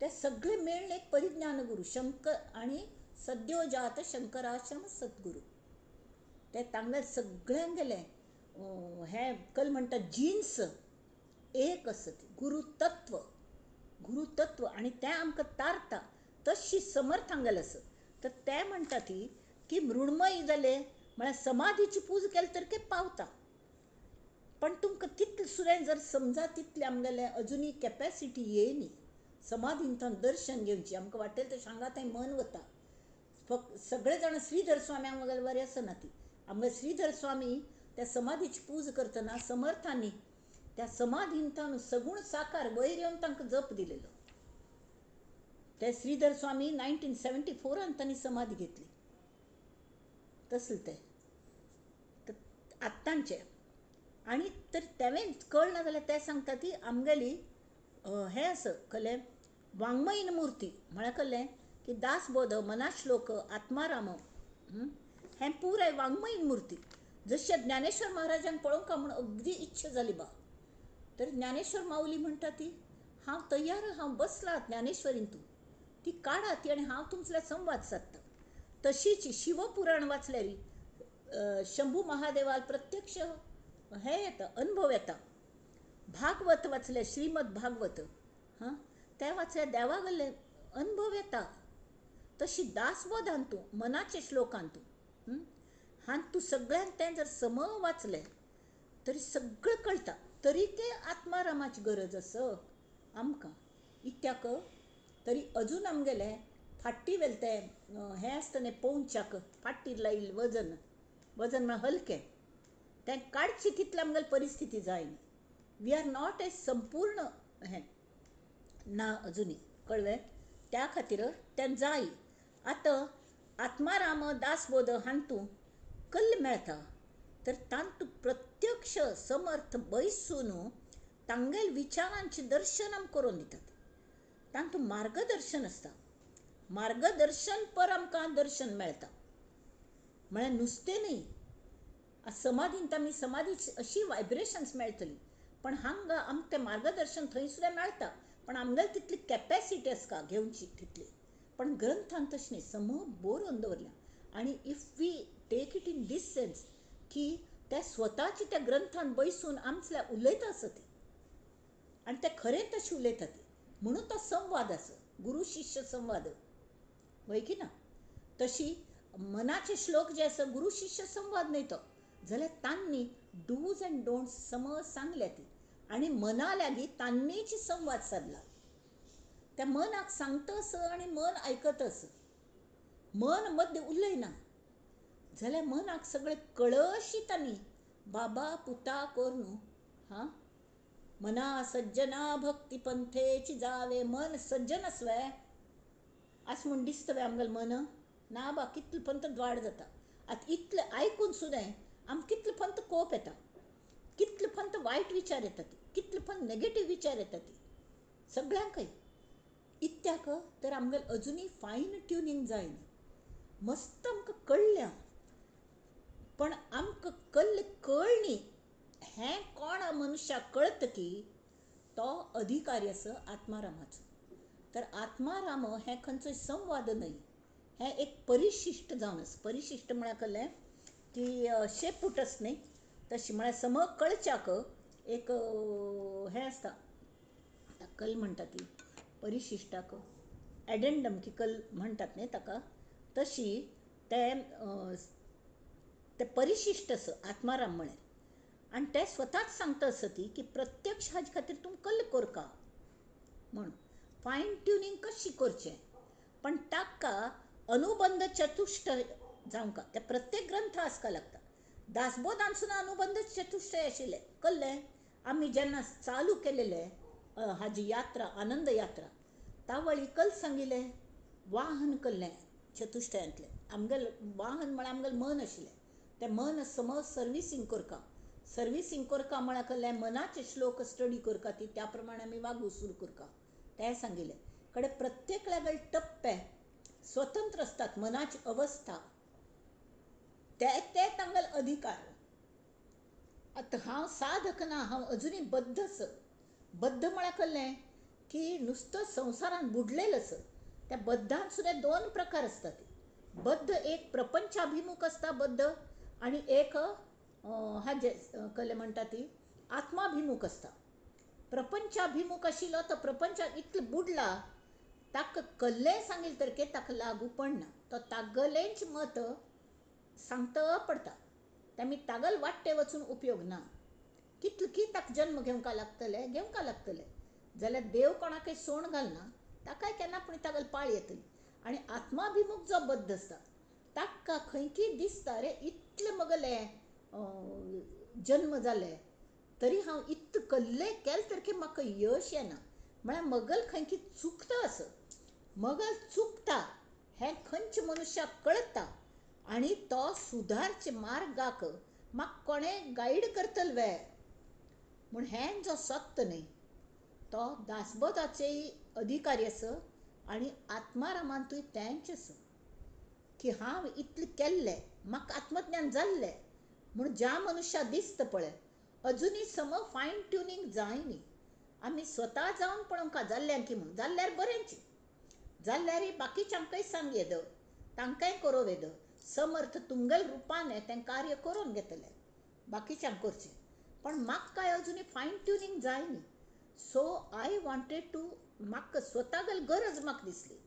Speaker 1: ते सगळे मेळून एक परिज्ञान गुरु शंकर आनी सद्योजात शंकराश्रम सद्गुरु. ते तांगेले सगळ्यांगेले हें कल म्हणटा जिन्स एक आसता, गुरुतत्व, गुरुतत्व, आनी तें आमकां तारता तशी समर्थ हांगेलें आसा. तर ते म्हणटा ती की मृण्मयी जाले म्हळ्यार समाधीची पूज केली तर ते पावता. पण तुमकां तितलें सुद्दां जर समजा तितलें आमगेलें अजुनूय कॅपेसिटी येयनी समाधींतल्यान दर्शन घेवची, आमकां वाटेल तशें हांगा थंय मन वता. फक्त सगळे जाण श्रीधर स्वामी आमगेले बरें आसना ती. आमगे श्रीधर स्वामी त्या समाधीची पूज करतना समर्थांनी त्या समाधींतल्यान सगूण साकार वयर येवन तांकां जप दिलेलो. ते श्रीधर स्वामी 1974 तांणी समाधी घेतली. तसलें तें तर आत्तांचें. आनी तर तेवें कळना जाल्यार ते सांगता ती आमगेली हें आसा कलें वाङ्मयीन मूर्ती म्हळ्यार कळ्ळें की दासबोध, मनाश्लोक, आत्माराम हें पुराय वाङ्मयीन मूर्ती. जशें ज्ञानेश्वर महाराजांक पळोवंक म्हूण अगदी इच्छा जाली बा, तर ज्ञानेश्वर माऊली म्हणटा ती हांव तयार, हांव बसला ज्ञानेश्वरीन, तूं ती काडा ती आनी हांव तुमचो संवाद सादता. तशीच शिवपुराण वाचल्यार शंभू महादेवाल प्रत्यक्ष हें येता, अनुभव येता. भागवत वाचलें, श्रीमद भागवत, हां, तें वाचल्यार देवा गेल्ले अनुभव येता. तशी दासबोधान तूं मनाचे श्लोकान तूं हांत तूं सगळ्यांक तें जर सम वाचलें तरी सगळें कळटा. तरी ते आत्मारामाची गरज आसा आमकां. इत्याक तरी अजून आमगेलें फाटी वेलें तें हें आसता न्ही पोंवच्याक फाटीर लायिल्लें वजन, वजन म्हळ्यार हलकें, तें काडचें तितलें आमगेली परिस्थिती जायना. We are not a संपूर्ण हें ना अजुनूय, कळ्ळें? त्या खातीर तें जाय. आतां आत्माराम दासबोध हांतूं कल्ल मेळटा तर तांतूं प्रत्यक्ष समर्थ बैसून तांगेल विचारांचें दर्शन आमकां करून दितात. तांतूं मार्गदर्शन आसता. मार्गदर्शन पर आमकां दर्शन मेळटा. म्हळ्यार नुस्तें न्ही, समाधींत आमी समाधीची अशी वायब्रेशन्स मेळटली, पण हांगा आमकां तें मार्गदर्शन थंय सुद्दां मेळटा, पण आमगेली तितली कॅपेसिटी आसता घेवची तितली. पण ग्रंथान तशें न्ही, सम बरोवन दवरल्या. आनी if we take it in this sense की त्या स्वताची त्या ग्रंथान बैसून आमच्या उलयता आसा ती, आनी ते खरें तशें उलयता ती, म्हणून तो संवाद आसा, गुरू शिष्य संवाद, वय की ना? तशी मनाचे श्लोक जे आसा गुरू शिष्य संवाद न्हय तो, जाल्यार तांणी डूज अँड डोंट्स समज सांगल्या ती, आनी मना लागीं तांणीच संवाद सादला. त्या मनाक सांगता आसा आनी मन आयकता आसा. मन मद्य उलयना जाल्यार मनाक सगळें कळशी तांणी बाबा पुता करून, हां, मना सज्जना भक्ती पंथेची जावे. मन सज्जन आसवे आस म्हूण दिसता वे आमगेलें मन ना बा, कितलें पंत द्वाड जाता. आतां इतलें आयकून सुद्दां आमकां कितलें पंत कोप येता, कितलें पंत वायट विचार येतात, कितलें पंत नेगेटीव विचार येतात सगळ्यांकय. इत्याक तर आमगेलें अजुनूय फायन ट्युनींग जायना. मस्त आमकां कळ्ळ्या, पण आमकां कल्ल कळ्ळी हें कोण मनशाक कळत की तो अधिकारी आसा आत्मारामाचो. तर आत्माराम हें खंयचोय संवाद न्हय, हें एक परिशिश्ट जावन आसा. परिशिश्ट म्हळ्यार कळ्ळें की शेपूट आसा न्हय, तशें म्हळ्यार सम कळच्याक एक हें आसता, कल म्हणटा ती परिशिश्टाक एडेंडम की कल म्हणटात न्हय ताका. तशी ते ते परिशिश्ट आसा आत्माराम म्हळें आनी ते स्वताच सांगता आसा ती की प्रत्यक्ष हाजे खातीर तूं कल्ल कोरका म्हूण फायन ट्युनींग कशी करचें पण ताका अनुबंध चतुष्ट जावंका ते प्रत्येक ग्रंथ आसका लागता. दासबोधान सुद्दां अनुबंध चतुष्टय आशिल्ले कळ्ळें. आमी जेन्ना चालू केलेले हाजी यात्रा आनंद यात्रा तावळी कल सांगिल्लें वाहन कल्लें चतुष्टयांतलें आमगेलें वाहन म्हळ्यार आमगेलें मन आशिल्लें तें मन समज सर्विसींग करका सर्विसींग करका म्हळ्यार कल्लें मनाचे श्लोक स्टडी करका ती त्या प्रमाणे आमी वागूं सुरू करका तें सांगिल्लें. कडेन प्रत्येक लागल टप्पे स्वतंत्र आसतात मनाची अवस्था ते ते तांगेले अधिकार. आतां हांव साधक ना, हांव अजुनूय बद्ध आसा. बद्ध म्हळ्यार कळ्ळें की नुस्तो संवसारान बुडलेलो आसा. त्या बद्धान सुद्दां दोन प्रकार आसतात. बद्ध एक प्रपंचाभिमुख आसता बद्ध आनी एक हाजे कळ्ळें म्हणटा ती आत्माभिमुख आसता. प्रपंचाभिमुख आशिल्लो तो प्रपंचात इतलो बुडला ताका कल्लें सांगील तरके ताका लागू पडना, तो तागलेंच मत सांगता पडटा. तेमी तागल वाट्टे वचून उपयोग ना. कितलो की ताका जन्म घेवंक लागतले घेवंक लागतले जाल्यार देव कोणाकय सोण घालना, ताकाय केन्ना पूण तागल पाळ येतली. आनी आत्माभिमुख जो बद्ध आसता ताका खंयकी दिसता रे इतले मगले जन्म जाले तरी हांव इतलें कल्लें केलें तरकी म्हाका यश येना म्हळ्यार मगल खंयकी चुकता आसा. मगल चुकता हें खंयच्या मनुष्याक कळटा आनी तो सुदारचे मार्गाक म्हाका कोणें गायड करतलो वे म्हूण हें जो सत्य न्हय तो दासबोधाचेय अधिकारी आसा आनी आत्मारामांतूय तेंच आसा की हांव इतलें केल्लें म्हाका आत्मज्ञान जाल्लें म्हूण ज्या मनुष्याक दिसता पळय अजुनूय सम फायन ट्युनींग जाय न्ही. आमी स्वता जावन पळोवंक जाल्ल्यान की म्हूण जाल्यार बरेंच जाल्यार बाकीच्यांकय सांग येद तांकांय करोव येद समर्थ तुमगेल रुपान तें कार्य करून घेतलें बाकीच्यांक करचें पण म्हाका काय अजुनूय फायन ट्युनींग जाय न्ही. सो I wanted two म्हाका स्वता गरज म्हाका दिसली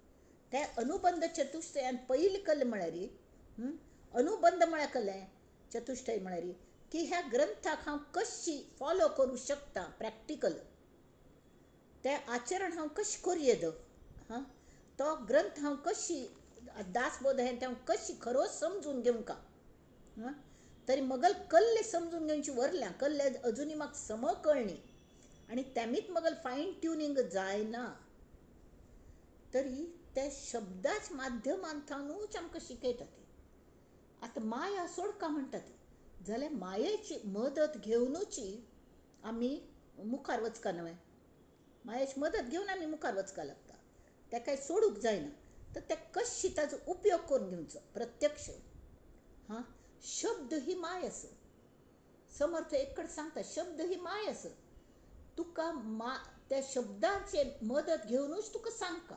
Speaker 1: ते अनुबंध चतुष्टयान पयलीं कल्लें म्हळ्यार अनुबंध म्हळ्यार कल्लें चतुष्टय म्हळ्यार की ह्या ग्रंथाक हांव कशी फॉलो करूं शकता प्रॅक्टिकल तें आचरण हांव कशें करूं येद हां तो ग्रंथ हांव कशी दासबोध हें तें हांव कशी खरोच समजून घेवंका हां तरी मगल कल्ले समजून घेवची वरल्या कल्ले अजुनूय म्हाका सम कळ्ळी आनी तेमीच मगल फायन ट्युनींग जायना तरी ते शब्दाच माध्यमांतल्यानूच आमकां शिकयता ती. आतां माया सोडका म्हणटा ती जाल्यार मायेची मदत घेवनूच आमी मुखार वचका न्हय मायेची मदत घेवन आमी मुखार वचका लागता तेकाय सोडूंक जायना. तर ते कशी ताजो उपयोग करून घेवचो प्रत्यक्ष हां. शब्द ही माय आसा. समर्थ एक कडेन सांगता शब्द ही माय आसा तुका मा त्या शब्दाचे मदत घेवनूच तुका सांगका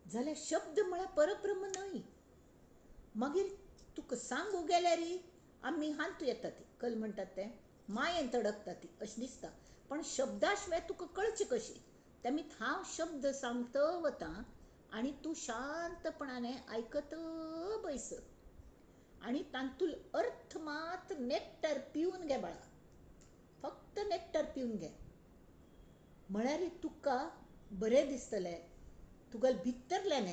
Speaker 1: जाल्यार शब्द म्हळ्यार परब्रह्म न्हय. मागीर तुका सांगू गेल्यार आमी हांतू येता ती कल म्हणटात तें मायेन तडकता ती अशें दिसता पण शब्दा शिवाय तुका कळचें कशी तेमी हांव शब्द सांगता वता आनी तूं शांतपणाने आयकत बैस आनी तातूंत अर्थ मात्र नेक्टर पिवन घे बाळा फक्त नेक्टर पिवन घे म्हळ्यार तुका बरें दिसतलें तुगेलें भितरल्यान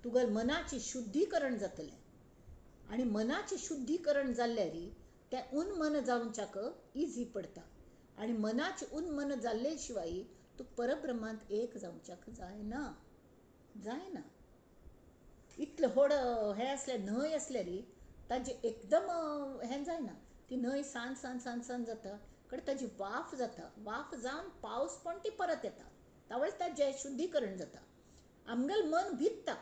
Speaker 1: तुगेलें मनाचें शुद्धीकरण जातलें आनी मनाचें शुद्धीकरण जाल्यार तें उन्मन जावच्याक इजी पडटा आनी मनाचें उन्मन जाल्ले शिवाय तूं परब्रह्मांत एक जावच्याक जायना जायना. इतलें व्हड हें आसल्यार न्हंय आसल्यार ताजें एकदम हें जायना ती न्हंय सान सान सान सान जाता कडेन ताजी वाफ जाता वाफ जावन पावस पण ती परत येता तावळ ताजें शुद्धीकरण जाता. आमगेलें मन भिजता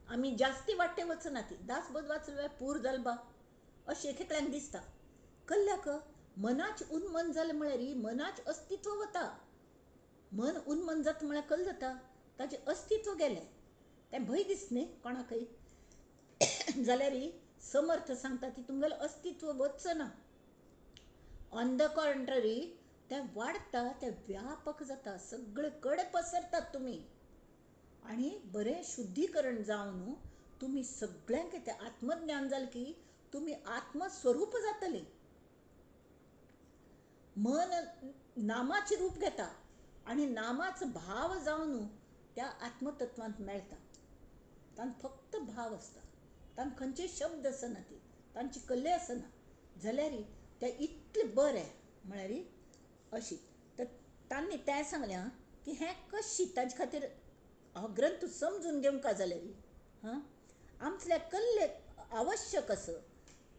Speaker 1: आमी जास्ती वाटे वचना ती दासबोध वाचलो पूर जाल बा अशें एक एकल्यान दिसता. कल्ल्याक मनाचें उन्मन जालें म्हळ्यार मनाचें अस्तित्व वता. मन उन्मन जाता म्हळ्यार कल जाता ताजें अस्तित्व गेलें तें भंय दिसता न्ही कोणाकय जाल्यार समर्थ सांगता ती तुमगेलें अस्तित्व वचना ऑन the contrary तें वाडटा तें व्यापक जाता सगळे कडेन पसरतात तुमी आनी बरें शुद्धीकरण जावन तुमी सगळ्यांक तें आत्मज्ञान जालें की तुमी आत्मस्वरूप जातलीं. मन नामाचें रूप घेता आनी नामाचो भाव जावन त्या आत्मतत्वांत मेळटा. तांकां फक्त भाव आसता, तांकां खंयचे शब्द आसना, ती तांची कल्ले आसना, जाल्यार तें इतलें बरें म्हळ्यार अशी. तर तांणी तें सांगलें की हें कशी ताजे खातीर हो ग्रंथ समजून घेवंक जाल्यार हां आमतल्या कल्ले आवश्यक आसा.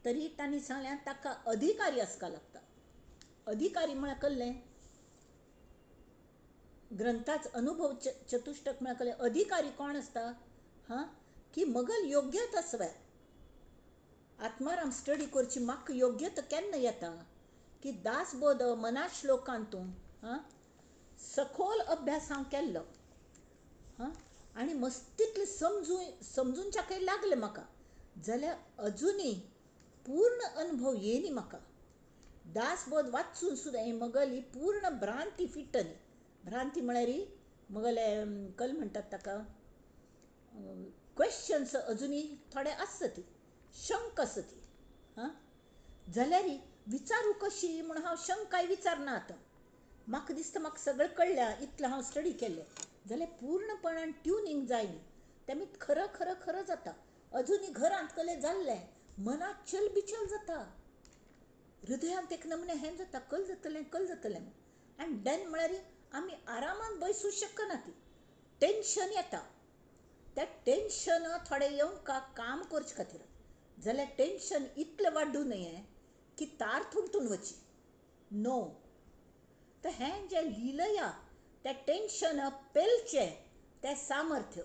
Speaker 1: तरी तांणी सांगलें ताका अधिकारी आसपा लागता. अधिकारी म्हळ्यार कल्लें ग्रंथाच अनुभव चतुष्टक म्हळ्यार कल्लें अधिकारी कोण आसता हां की मगल योग्यत आसवे. आत्माराम स्टडी करची म्हाका योग्यता केन्ना येता की दासबोध मना श्लोकांतू हां सखोल अभ्यास हांव केल्लो हां आनी मस्तीतले समजूनच्याकय लागलें म्हाका, जाल्यार अजुनूय पूर्ण अनुभव येयनी म्हाका. दासबोध वाचून सुद्दां ही मगली पूर्ण भ्रांती फिटनी. भ्रांती म्हळ्यार मगले कल म्हणटात ताका क्वेश्चन्स अजुनूय थोडे आसता ती शंक आसा ती हां, जाल्यार विचारू कशी म्हूण हांव शंकाय विचारना. आतां म्हाका दिसता म्हाका सगळें कळ्ळ्या, इतलें हांव स्टडी केल्लें, जाल्यार पूर्णपणान ट्युनींग जायना. तेमी खरं खरं खरं जाता. अजुनूय घरांत कले जाल्लें मनांत चलबिचल जाता, हृदयांत एक नमुने हें जाता, कल जातलें कल जातलें. आनी देन म्हळ्यार आमी आरामान बसूं शकना, ती टेंशन येता. त्या टेंशन थोडें येवंक काम करचे खातीर, जाल्यार टेंशन इतलें वाडूं नये की तार थुंटून वची नो. तर हें जें लिलया तें टेंशन पेलचें तें सामर्थ्य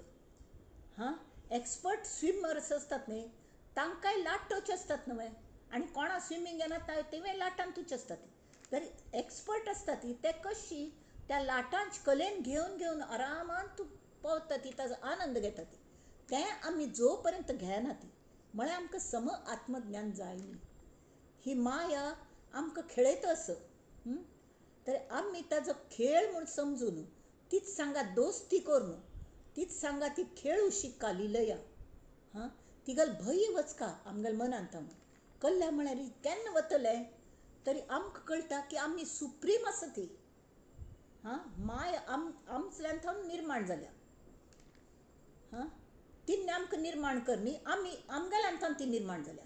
Speaker 1: हां. एक्सपर्ट स्विमर्स आसतात न्ही तांकांय लाटोचे आसतात न्हय, आनी कोणा स्विमींग येना तेवूय लाटांतूच आसतात. तरी एक्सपर्ट आसता ती ते कशी त्या लाटांच कलेन घेवन घेवन आरामान तूं पोवता ती ताजो आनंद घेता ती. तें आमी जो पर्यंत घेना ती म्हळ्यार आमकां सम आत्मज्ञान जाय न्ही. ही माया आमकां खेळयता आस, तर आमी ताजो खेळ म्हूण समजून तीच सांगा दोस्ती करून तीच सांगा ती खेळू शिक्का लिलया हां. तिगल भंय वचका आमगेल्या मनांत कल्ल्या म्हळ्यार केन्ना वतले तरी आमकां कळटा की आमी सुप्रीम आसा ती हां. माय आमच्यान थावन निर्माण जाल्या हां, तिन्ने आमकां निर्माण करनी, आमी आमगेल्यान थावन ती निर्माण जाल्या.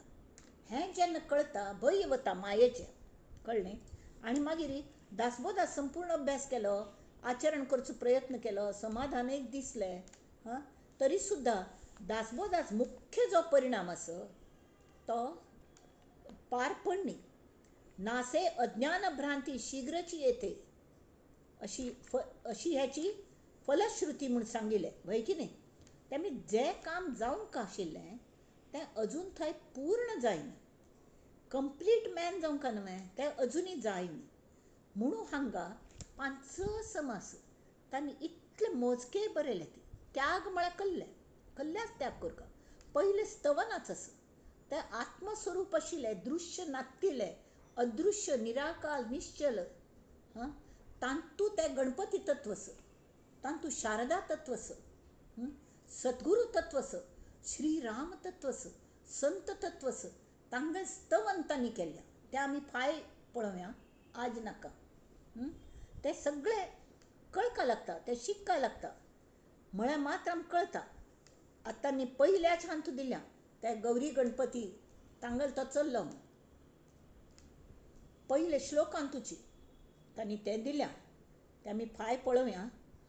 Speaker 1: हें जेन्ना कळटा भंय वता मायेचें, कळ्ळें. आनी मागीर दासबोधा संपूर्ण अभ्यास केलो, आचरण करचो प्रयत्न केलो, समाधान एक दिसलें हां, तरी सुद्दां दासबोधाच मुख्य जो परिणाम आसा तो पार पडनी. नासे अज्ञान भ्रांती शीघ्रची येते अशी अशी ह्याची फलश्रुती म्हूण सांगिल्लें वय की न्ही. तेमी जें काम जावंक आशिल्लें तें अजून थंय पूर्ण जायना, कंप्लीट मॅन जावंक न्हय तें अजुनूय जायना. म्हणून हांगा 5 समास तांणी इतले मोजके बरयले. ती त्याग म्हळ्यार कल्ले कल्ल्याच त्याग करका. पयलें स्तवनाच आसा तें आत्मस्वरूप आशिल्लें, दृश्य नात्तिलें, अदृश्य निराकार निश्चल हां, तांतू तें गणपती तत्व आसा, तांतू शारदा तत्व आसा, सद्गुरू तत्व आसा, श्रीराम तत्व आसा, संत तत्व आसा. तांगें स्तवन तांणी केल्लें तें आमी फाय पळोवया, आज नाका. ते सगळे कळका लागता, ते शिकका लागता म्हळ्यार मात्र आमकां कळटा. आतां न्ही पयल्याच हांतू दिल्या ते गौरी गणपती तांगेलो तो चल्लो पयले श्लोकांतूची तांणी तें दिल्या तें आमी फाय पळोवया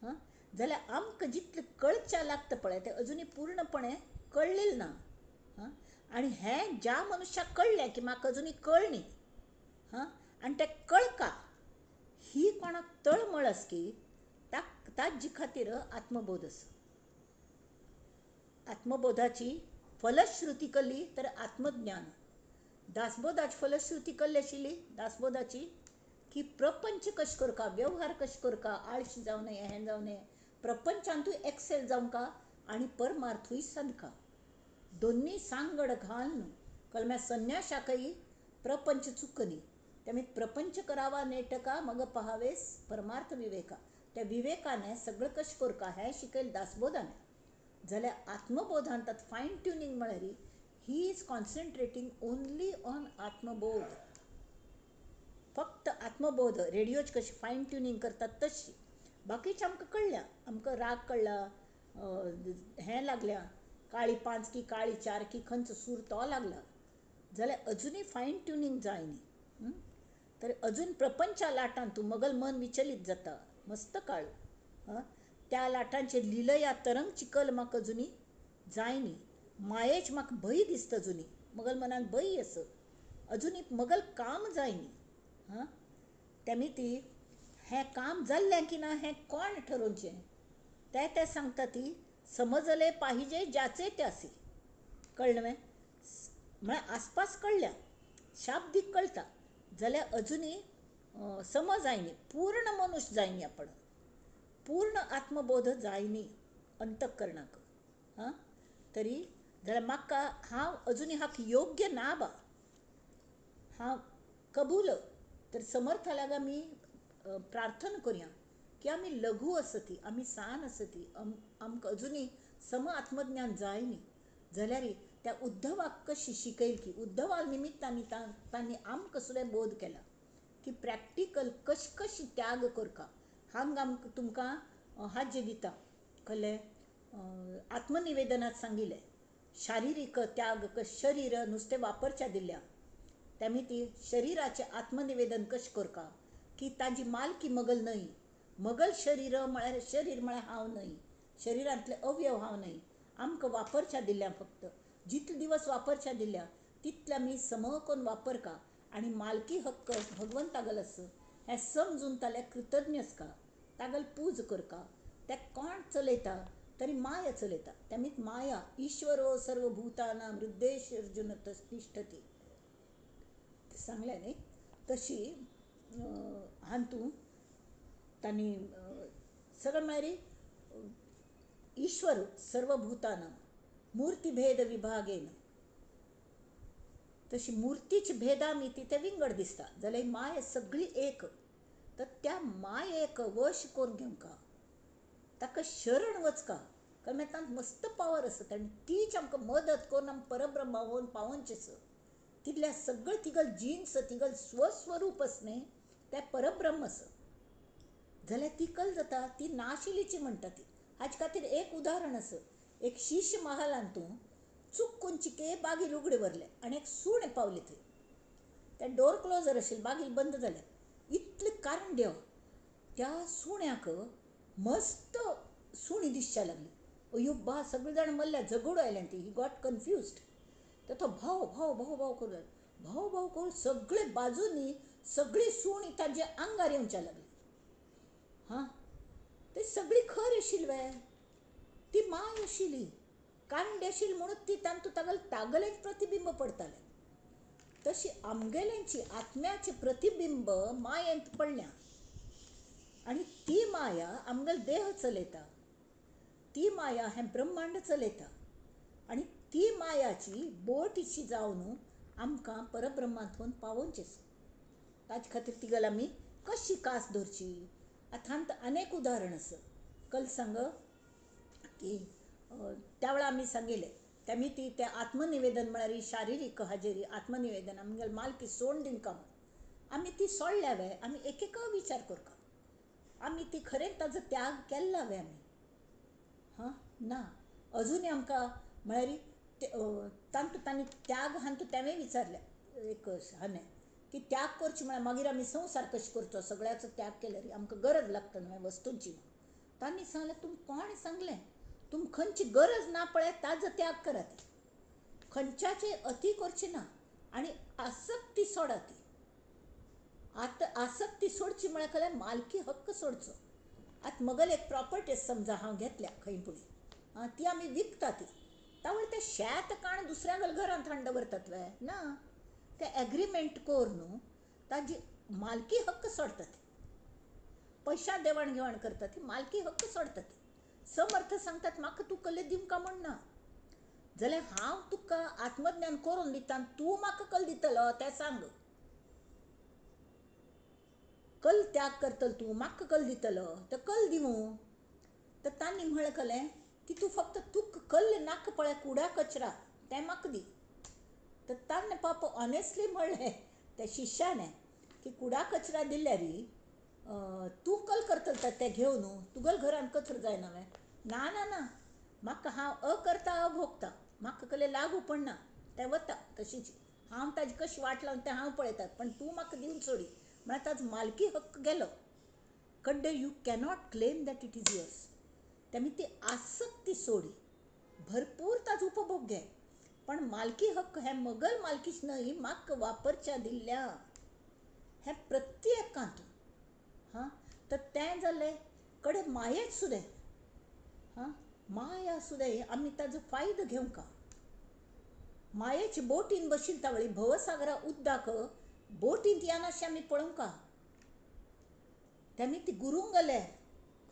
Speaker 1: हां. जाल्यार आमकां जितलें कळच्या लागता पळय तें अजुनूय पूर्णपणे कळ्ळें ना हां. आनी हें ज्या मनुष्याक कळ्ळें की म्हाका अजुनूय कळ्ळी हां आनी तें कळका ही कोणाक तळमळ आसा की ताजे खातीर आत्मबोध आसा. आत्मबोधाची फलश्रुती केली तर आत्मज्ञान. दासबोधाची फलश्रुती केल्ली आशिल्ली दासबोधाची की प्रपंच कशें करका, व्यवहार कशें करका, आळशी जावं नये, हें जावं नये, प्रपंचांतूय एक्सेल जावंका आनी परमार्थूय सादका, दोन्ही सांगड घालून कलम्या संन्याशाकय प्रपंच चुकनी. त्यामुळे प्रपंच करावा नेटका मग पहावेस परमार्थ विवेका. त्या विवेकाने सगळं कशें करका हें शिकयल दासबोधाने. जाल्यार आत्मबोधान तात फायन ट्युनींग म्हळ्यार he is concentrating only on आत्मबोध. फक्त आत्मबोध, रेडियोच कशी फायन ट्युनींग करतात तशी. बाकीचे आमकां कळ्ळ्या, आमकां राग कळ्ळा, हें लागल्या, काळी 5 की काळी 4 की खंयचो सूर तो लागला, जाल्यार अजुनूय फायन ट्युनींग जाय न्ही. तर अजून प्रपंचा लाटान तूं मगल मन विचलीत जाता, मस्त काळ त्या लाटांचे लिलया तरंग चिकल म्हाका अजुनूय जाय न्ही. मायेच म्हाका भंय दिसता अजुनूय, मगल मनान भंय आसा अजुनूय, मगल काम जाय न्ही. हां, तेमी ती हें काम जाल्लें की ना हें कोण ठरोवचें तें ते सांगता ती समजले पाहिजे ज्याचे त्यासी. कळ्ळें मगे? म्हळ्यार आसपास कळ्ळ्या, शाब्दीक कळटा, जाल्यार अजुनूय समज जायनी, पूर्ण मनुष्य जायनी, आपण पूर्ण आत्मबोध जायनी अंतःकरणाक. हां, तरी जाल्यार म्हाका हांव अजुनूय हाका योग्य ना बा, हांव कबूल. तर समर्था लागीं आमी प्रार्थना करुया की आमी लघु आसती, आमी सान आसती, आमकां अजुनूय सम आत्मज्ञान जाय न्ही. जाल्यार त्या उद्धवाक कशी शिकयल की उद्धवा निमित्तान तांणी आमकां सुद्दां बोध केला की प्रॅक्टिकल कशी कशी त्याग करका. हांगा आमकां तुमकां हाजें दिता कळ्ळें, आत्मनिवेदनांत सांगिल्लें शारिरीक त्याग, शरीर नुस्तें वापरच्या दिल्या तेमी ती शरिराचें आत्मनिवेदन कशें करका की ताजी मालकी मगल न्हय, मगल शरीर म्हळ्यार शरीर म्हळ्यार हांव न्हय, शरिरांतले अवयव हांव न्हय, आमकां वापरच्या दिल्या फक्त जितले दिवस वापरच्या दिल्या तितले आमी सम करून वापरका आनी मालकी हक्क भगवंतागल आसा हें समजून ताल्या कृतज्ञ आसका, तागल पूज करका. ते कोण चलयता तरी माया चलयता, तेमीच माया ईश्वरो सर्वभूतानां हृदयेश अर्जुन तिष्ठती सांगलें न्ही. तशी हातूंत तांणी सगळें म्हळ्यार ईश्वर सर्वभूतानां मूर्तिभेद विभागेन, तशी मुर्तीच भेदा आमी ती ते विंगड दिसता, जाल्यार माया सगळी एक. तर त्या मायेक वश करून घेवंका, ताका शरण वचका, कारण तांकां मस्त पावर आसता आनी तीच आमकां मदत करून आमकां परब्रह्मा होवन पावोवचें आसा. तितल्या सगळें तिगल जिन्स तिगल स्वस्वरूप आसा न्ही तें परब्रह्म आसा. जाल्यार ती कल जाता ती नाशिल्लीची म्हणटा ती. हाजे खातीर एक उदाहरण आसा, एक शीश महालांतू चुकून चिके बागील उगडे व्हरलें आनी एक सूण पावली थंय, तें डोर क्लोजर आशिल्लें, बागील बंद जालें. इतलें कारण देव त्या सुण्याक मस्त सुणी दिसच्या लागली. अयो बा, सगळे जाण मल्ल्या झगडो आयलें ती, he got confused. तर तो भाव भाव भाव भाव करूं लागलो, भाव भाव करून सगळे बाजूनी सगळी सुणी ताज्या आंगार येवच्या लागली. हां, ते सगळी खर आशिल्ली वे, ती माय आशिल्ली, कांड आशिल्ली म्हणून ती तांतूं तागेलें तागेलेंच प्रतिबिंब पडतालें. तशी आमगेल्यांची आत्म्याचें प्रतिबिंब मायेंत पडल्या आनी ती माया आमगेलो देह चलयता, ती माया हें ब्रह्मांड चलयता आनी ती मायाची बोटीशी जावन आमकां परब्रह्मांत पावोवचें आसा. ताजे खातीर तिगेली आमी कशी कास धरची. आतां हांत अनेक उदाहरण आसा. कल सांग की त्या वेळार आमी सांगिल्लें तेमी ती तें आत्मनिवेदन म्हळ्यार शारिरीक हाजेरी आत्मनिवेदन आमगेली मालकी सोडून दिवंका म्हूण आमी ती सोडल्या वे, आमी एक एक विचार करका आमी ती खरेंच ताजो त्याग केल्ला वे आमी? हां ना, अजुनूय आमकां म्हळ्यार तांतूं तांणी त्याग हातूं तेंवें विचारलें एक हाणें की त्याग करचो म्हळ्यार मागीर आमी संवसार कशें करचो, सगळ्याचो त्याग केल्यार आमकां गरज लागता न्हय वस्तूंची. तांणी सांगलें तुमकां कोणें सांगलें तुमकां खंयची गरज ना पळय ताजो त्याग करात, खंयच्याचें अती करची ना आनी आसक्ती सोडात. आतां आसक्ती सोडची म्हळ्यार कळ्ळें मालकी हक्क सोडचो. आतां मगल एक प्रॉपर्टी समजा हांव घेतल्या खंय पुणी, आं ती आमी विकता ती, तावळ तें शेत काण दुसऱ्या घरांत हाडून दवरतात वे ना, ते एग्रीमेंट कर न्हू ताजी मालकी हक्क सोडतात, पयशा देवाण घेवाण करतात, ती मालकी हक्क सोडतात. समर्थ सांगतात म्हाका तूं कल्ले दिवंका म्हण ना, जाल्यार हांव तुका आत्मज्ञान करून दिता आनी तूं म्हाका कल दितलो तें सांग, कल त्याग करतलो तूं म्हाका कल दितलो तर कल दिवं. तर तांणी म्हळें कलें की तूं फक्त तुक कल्ले नाका पळय कुडा कचरा तें म्हाका दी. तर ताणें पाप ऑनेस्टली म्हणलें त्या शिश्याने की कुडा कचरा दिल्यार तूं कल करतलो तें घेवन तुगेल्या घरान कचरो जायना वे? ना ना ना, म्हाका हांव अकर्ता अभोक्ता, म्हाका कसलें लागू पडना, तें वता तशीच, हांव ताजी कशी वाट लावन तें हांव पळयता, पण तूं म्हाका दिवन सोडी. म्हळ्यार ताजो मालकी हक्क गेलो. कडे you cannot claim that it is yours. तेमी ती आसक्ती सोडी, भरपूर ताजो उपभोग घे, पण मालकी हक्क हें मगल मालकीच न्हय, म्हाका वापरच्या दिल्ल्या हें प्रत्येकांत. हां, तर तें जालें. कडे मायेच सुद्दां, हां, माया सुद्दां आमी ताजो फायदो घेवंक. मायेचे बोटीन बशिल्ले तावळी भवसागरा उद्दाक बोटींत येनाशें आमी पळोवंक. तेमी ती गुरुंगले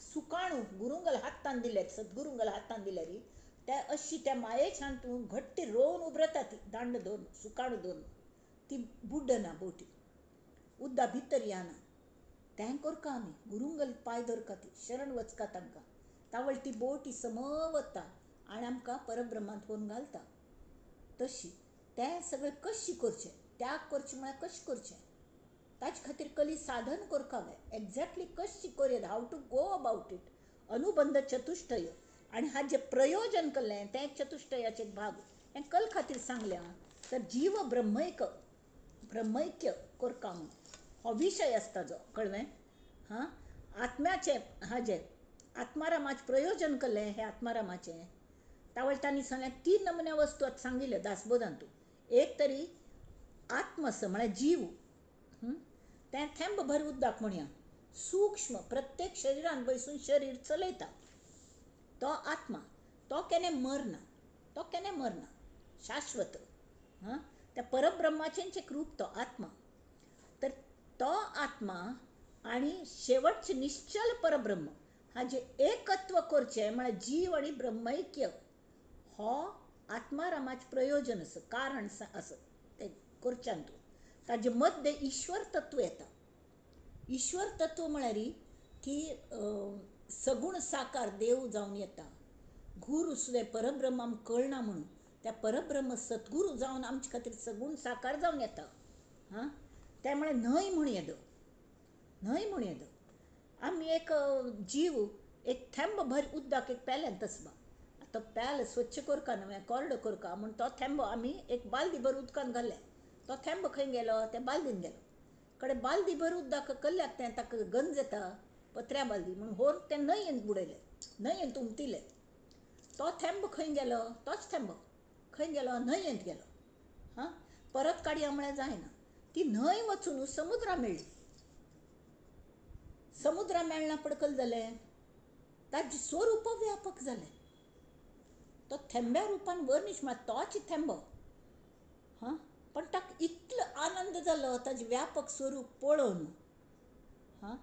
Speaker 1: सुकाणू गुरुंगल हातान दिले, सद्गुरुंगल हातान दिल्यार ते अशी त्या मायेच्यान तूं घट्टी रोवन उबरता ती दांड धरून सुकाणू धरून, ती बुडना बोटी, उद्दा भितर येना. तें करका आमी गुरुंगल पांय धरका, ती शरण वचका तांकां, तावळ ती बोटी सम वता आनी आमकां परब्रह्मांत व्हरून घालता. तशी तें सगळें कशी करचें, त्याग करचें म्हळ्यार कशें करचें, ताजे खातीर कली साधन करका जाय. एग्जॅक्टली कशी करूं, how to go about it. अनुबंध चतुष्टय आनी हाजें प्रयोजन केल्लें तें एक चतुष्टयाचें एक भाग. हें कल खातीर सांगलें. तर जीव ब्रह्मैक ब्रह्मैक्य करका म्हूण हो विशय आसता जो, कळ्ळें? हां, आत्म्याचें हाजें आत्मारामाचें प्रयोजन केल्लें हें आत्मारामाचें. तावळ तांणी सांगलें तीन नमुन्या वस्तू आतां सांगिल्ल्यो दासबोधांतू. एक तरी आत्म आसा म्हळ्यार जीव, तें थेंब भर उद्दाक म्हणया, सूक्ष्म प्रत्येक शरिरान बसून शरीर चलयता तो आत्मा, तो केन्ना मरना, तो केन्ना मरना, शाश्वत. हां, त्या परब्रह्माचेंच एक रूप तो आत्मा. तर तो आत्मा आनी शेवटचें निश्चल परब्रह्म हाजें एकत्व करचें म्हळ्यार जीव आनी ब्रह्मैक्य हो आत्मारामाचें प्रयोजन आसा, कारण आसा तें करच्यान. तूं ताजे मध्य ईश्वर तत्व येता. ईश्वर तत्व म्हळ्यार की सगूण साकार देव जावन येता. गुरू सुद्दां परब्रह्म आमकां कळना म्हणून त्या परब्रह्म सद्गुरू जावन आमचे खातीर सगूण साकार जावन येता. हां, तें म्हळ्यार न्हय म्हूण येदो, न्हय म्हूण येदो. आमी एक जीव एक थेंब भर उद्दाक एक पेल्यान तसबा, आतां पेल स्वच्छ करका न्हय, कोरडो करका म्हूण तो थेंबो आमी एक बालदी भर उदकान घालें, तो थेंबो खंय गेलो? त्या बालदीन गेलो. कडे बालदी भर उदक कल्ल्याक तें ताका गंज येता, पत्र्या बालदी म्हूण होर तें न्हंयेन बुडयलें, न्हंयेंत उमतिलें. तो थेंबो खंय गेलो? तोच थेंबो खंय गेलो? न्हंयेंत गेलो. हां, परत काडया म्हळ्यार जायना. ती न्हंय वचून समुद्रा मेळ्ळी. समुद्रा मेळना पडकल जालें, ताजें स्वरूप व्यापक जालें. तो थेंब्या रुपान वर्णीश म्हळ्यार तोच थेंबो. हां, पण ताका इतलो आनंद जालो ताजें व्यापक स्वरूप पळोवन. हां,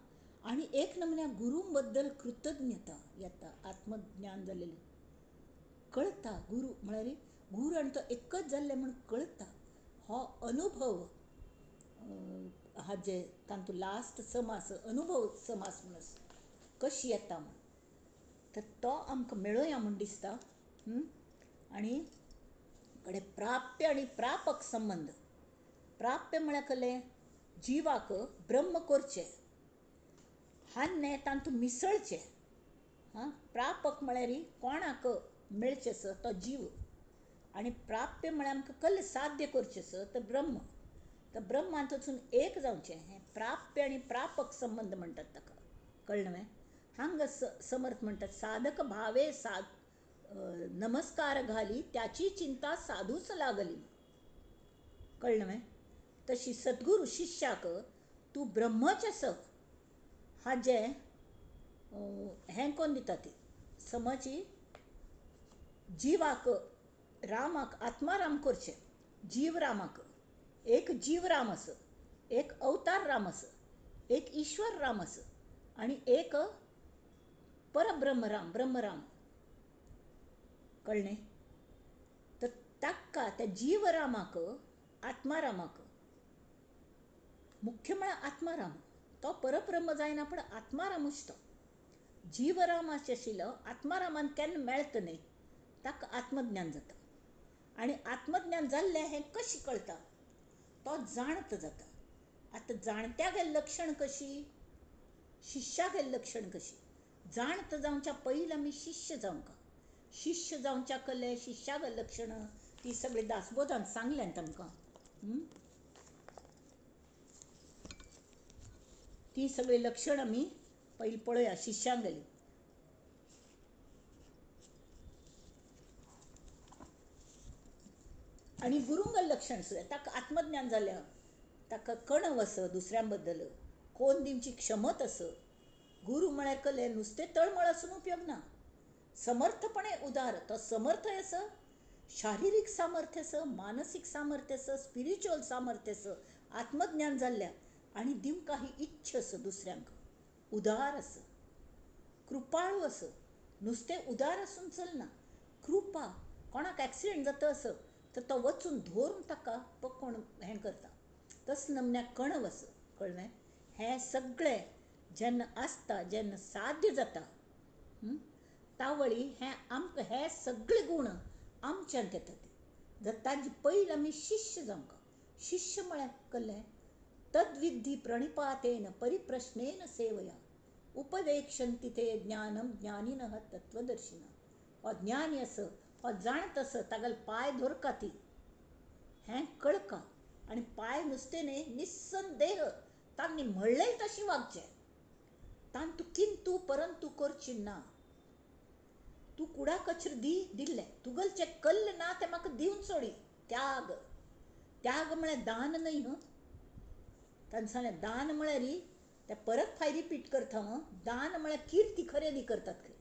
Speaker 1: आनी एक नमुन्या गुरू बद्दल कृतज्ञता येता, आत्मज्ञान जालेलें कळटा. गुरू म्हळ्यार गुरू आनी तो एकच जाल्लें म्हूण कळटा. हो अनुभव हाजे तातूंत लास्ट समास अनुभव समास म्हूण आसा, कशी येता म्हूण, तर तो आमकां मेळोया म्हूण दिसता. आनी कडे प्राप्य आनी प्रापक संबंद. प्राप्य म्हळ्यार कसलें? जिवाक ब्रह्म करचें, हान्ने तातूंत मिसळचें. हां, प्रापक म्हळ्यार कोणाक मेळचें आसा तो जीव, आनी प्राप्य म्हळ्यार आमकां कसलें साध्य करचें आसा तर ब्रह्म. तर ब्रह्मांत वचून एक जावचें, हें प्राप्य आनी प्रापक संबंद म्हणटात ताका. कळ्ळें न्हय? हांगा समर्थ म्हणटात साधक भावे साध नमस्कार घाली त्याची चिंता साधूच लागली. कळ्ळें न्हय? तशी सद्गुरू शिष्याक तूं ब्रह्मच आस हाजें हें कोन्न दिता. ती समजी जिवाक रामाक आत्माराम करचें, जीव रामाक, एक जीव राम आसा, एक अवतार राम आसा, एक ईश्वर राम आसा आनी एक परब्रह्म राम, ब्रह्मराम. कळ्ळें? तर ताका त्या जीव रामाक आत्मारामाक, मुख्य म्हळ्यार आत्माराम, तो परब्रह्म जायना पण आत्मारामूच तो. जीवरामाचे आशिल्लो आत्मारामान केन्ना मेळत न्हय, ताका आत्मज्ञान जाता. आनी आत्मज्ञान जाल्लें हें कशें कळटा? तो जाणत जाता. आतां जाणत्यागे लक्षण कशी, शिष्यागे लक्षण कशी? जाणत जावच्या पयलीं आमी शिष्य जावंका. शिष्य जावच्या कले शिष्यागे लक्षणां ती सगळी दासबोधान सांगल्यान तांकां. ती सगळीं लक्षणां आमी पयलीं पळोवया शिष्यांगेली. आनी गुरूंगेलें लक्षण सुद्दां, ताका आत्मज्ञान जाल्या, ताका कणव आसा दुसऱ्यां बद्दल, कोन दिवची क्षमत आसा. गुरू म्हळ्यार कले नुस्तें तळमळ आसून उपयोग ना, समर्थपणे उदार. तो समर्थ आसा, शारिरीक सामर्थ्य आसा, मानसीक सामर्थ्य आसा, स्पिरिच्युअल सामर्थ्य आसा, आत्मज्ञान जाल्ल्या आनी दिवंक ही इच्छा आसा दुसऱ्यांक, उदार आसा, कृपाळू आसा. नुस्तें उदार आसून चलना, कृपा. कोणाक एक्सिडंट जाता आसत तर तो वचून धरून ताका पकोवन हें करता, तस नमन्याक कणव आसा. कळ्ळें? हें सगळें जेन्ना आसता, जेन्ना साध्य जाता तावळी हें आमकां हे सगळे गूण आमच्यांत येतात. जर ताजे पयलीं आमी शिष्य जावंक. शिष्य म्हळ्यार कळ्ळें? तद्विद्धी प्रणिपातेन परिप्रश्नेन सेवया उपदेक्षन्ति ते ज्ञानम ज्ञानिनः तत्वदर्शिनः. हो ज्ञानी आसा, हो जाणत आसा, तागेले पांय धरका ती हें कळका. आनी पांय नुस्तें न्हय, निस्संदेह तांणी म्हणलें तशें वागचें. तांतू किंतू परंतू करची ना. तूं कुडा कचर दी दिल्लें, तुगलचें कल्ल ना तें म्हाका दिवन सोडी. त्याग. त्याग म्हळ्यार दान न्हय. हं, ताणें सांगलें दान म्हळ्यार तें परत फाय रिपीट करता. हं, दान म्हळ्यार किर्ती खरेदी करतात खंय,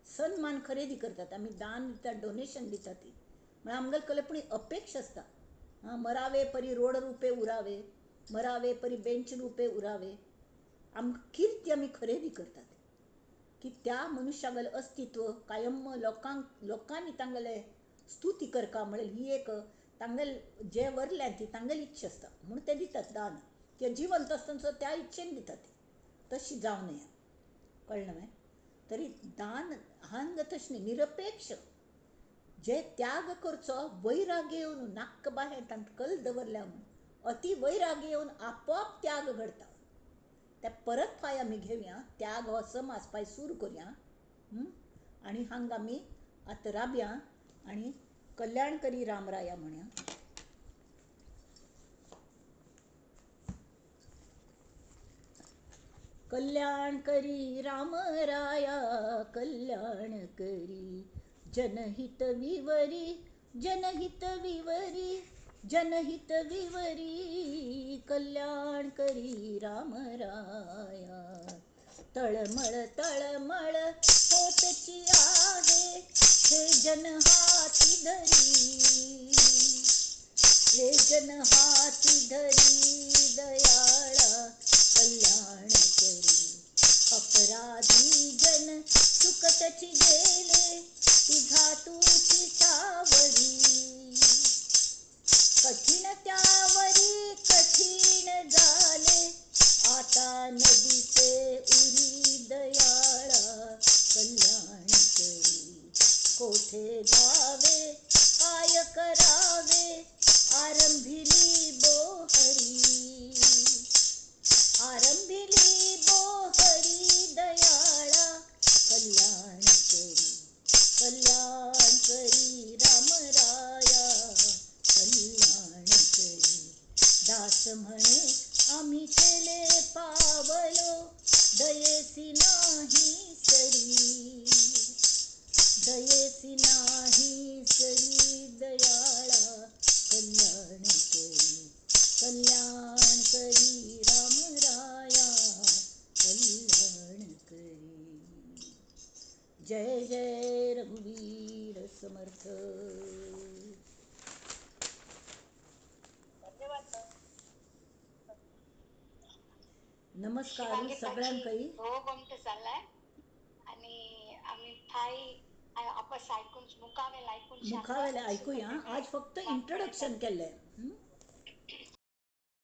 Speaker 1: सन्मान खरेदी करतात. आमी दान दितात, डोनेशन दितात ती म्हळ्यार आमगेले कले पूण अपेक्षा आसता. हां, मरावे परी रोड रुपे उरावे, मरावे परी बेंच रुपे उरावे. आमकां किर्ती आमी खरेदी करतात की त्या मनुष्यागेलें अस्तित्व कायम लोकांक, लोकांनी तांगेले स्तुती करका म्हळ्यार ही एक तांगेले जे वरल्यान ती तांगेली इच्छा आसता म्हूण ते दितात दान. ते जिवंत आसतना सुद्दां त्या इच्छेन दितात. तशी जावं नये. कळ्ळें न्हय? तरी दान हांग तशें न्हय, निरपेक्ष जे त्याग करचो वैराग्य येवन नाक्क बाहेर तांकां कल दवरल्या म्हूण अति वैराग्य येवन आपोआप त्याग घडता. ते परत फाय आमी घेवया, त्याग हो समास फाय सुरू करुया. आनी हांगा आमी आतां राबया आनी कल्याण करी रामराया म्हणया. कल्याण करी रामराया कल्याण करी, जनहित विवरी जनहित विवरी जनहित विवरी, कल्याण करी रामराया. तळमळ तळमळ होतची आहे, हे जन हाती धरी, हे जन हाती धरी दयाळा कल्याण करी. अपराधी जन चुकतची गेले, तुझा तुझी सावरी, कठीण त्यावरी कठीण झाले, आता नदीचे उरी दयाळा कल्याण करी. कोठे जावे काय करावे, आरंभिली बोहरी, आरंभिली बोहरी दयाळा कल्याण करी. कल्याण करी रामराया कल्याण करी. दास म्हणे आम्ही केले पावलो, दयेसी नाही सरी, दयेसी नाही सरी दयाळा कल्याण करी. कल्याण करी रामराया कल्याण करी. जय जय रघुवीर समर्थ. नमस्कार सगळ्यांकही.
Speaker 2: हो गोमट चाललाय आणि आम्ही ठाई आपस ऐकून मुखावेल ऐकून
Speaker 1: मुखावेल ऐकूया. आज फक्त इंट्रोडक्शन केलंय.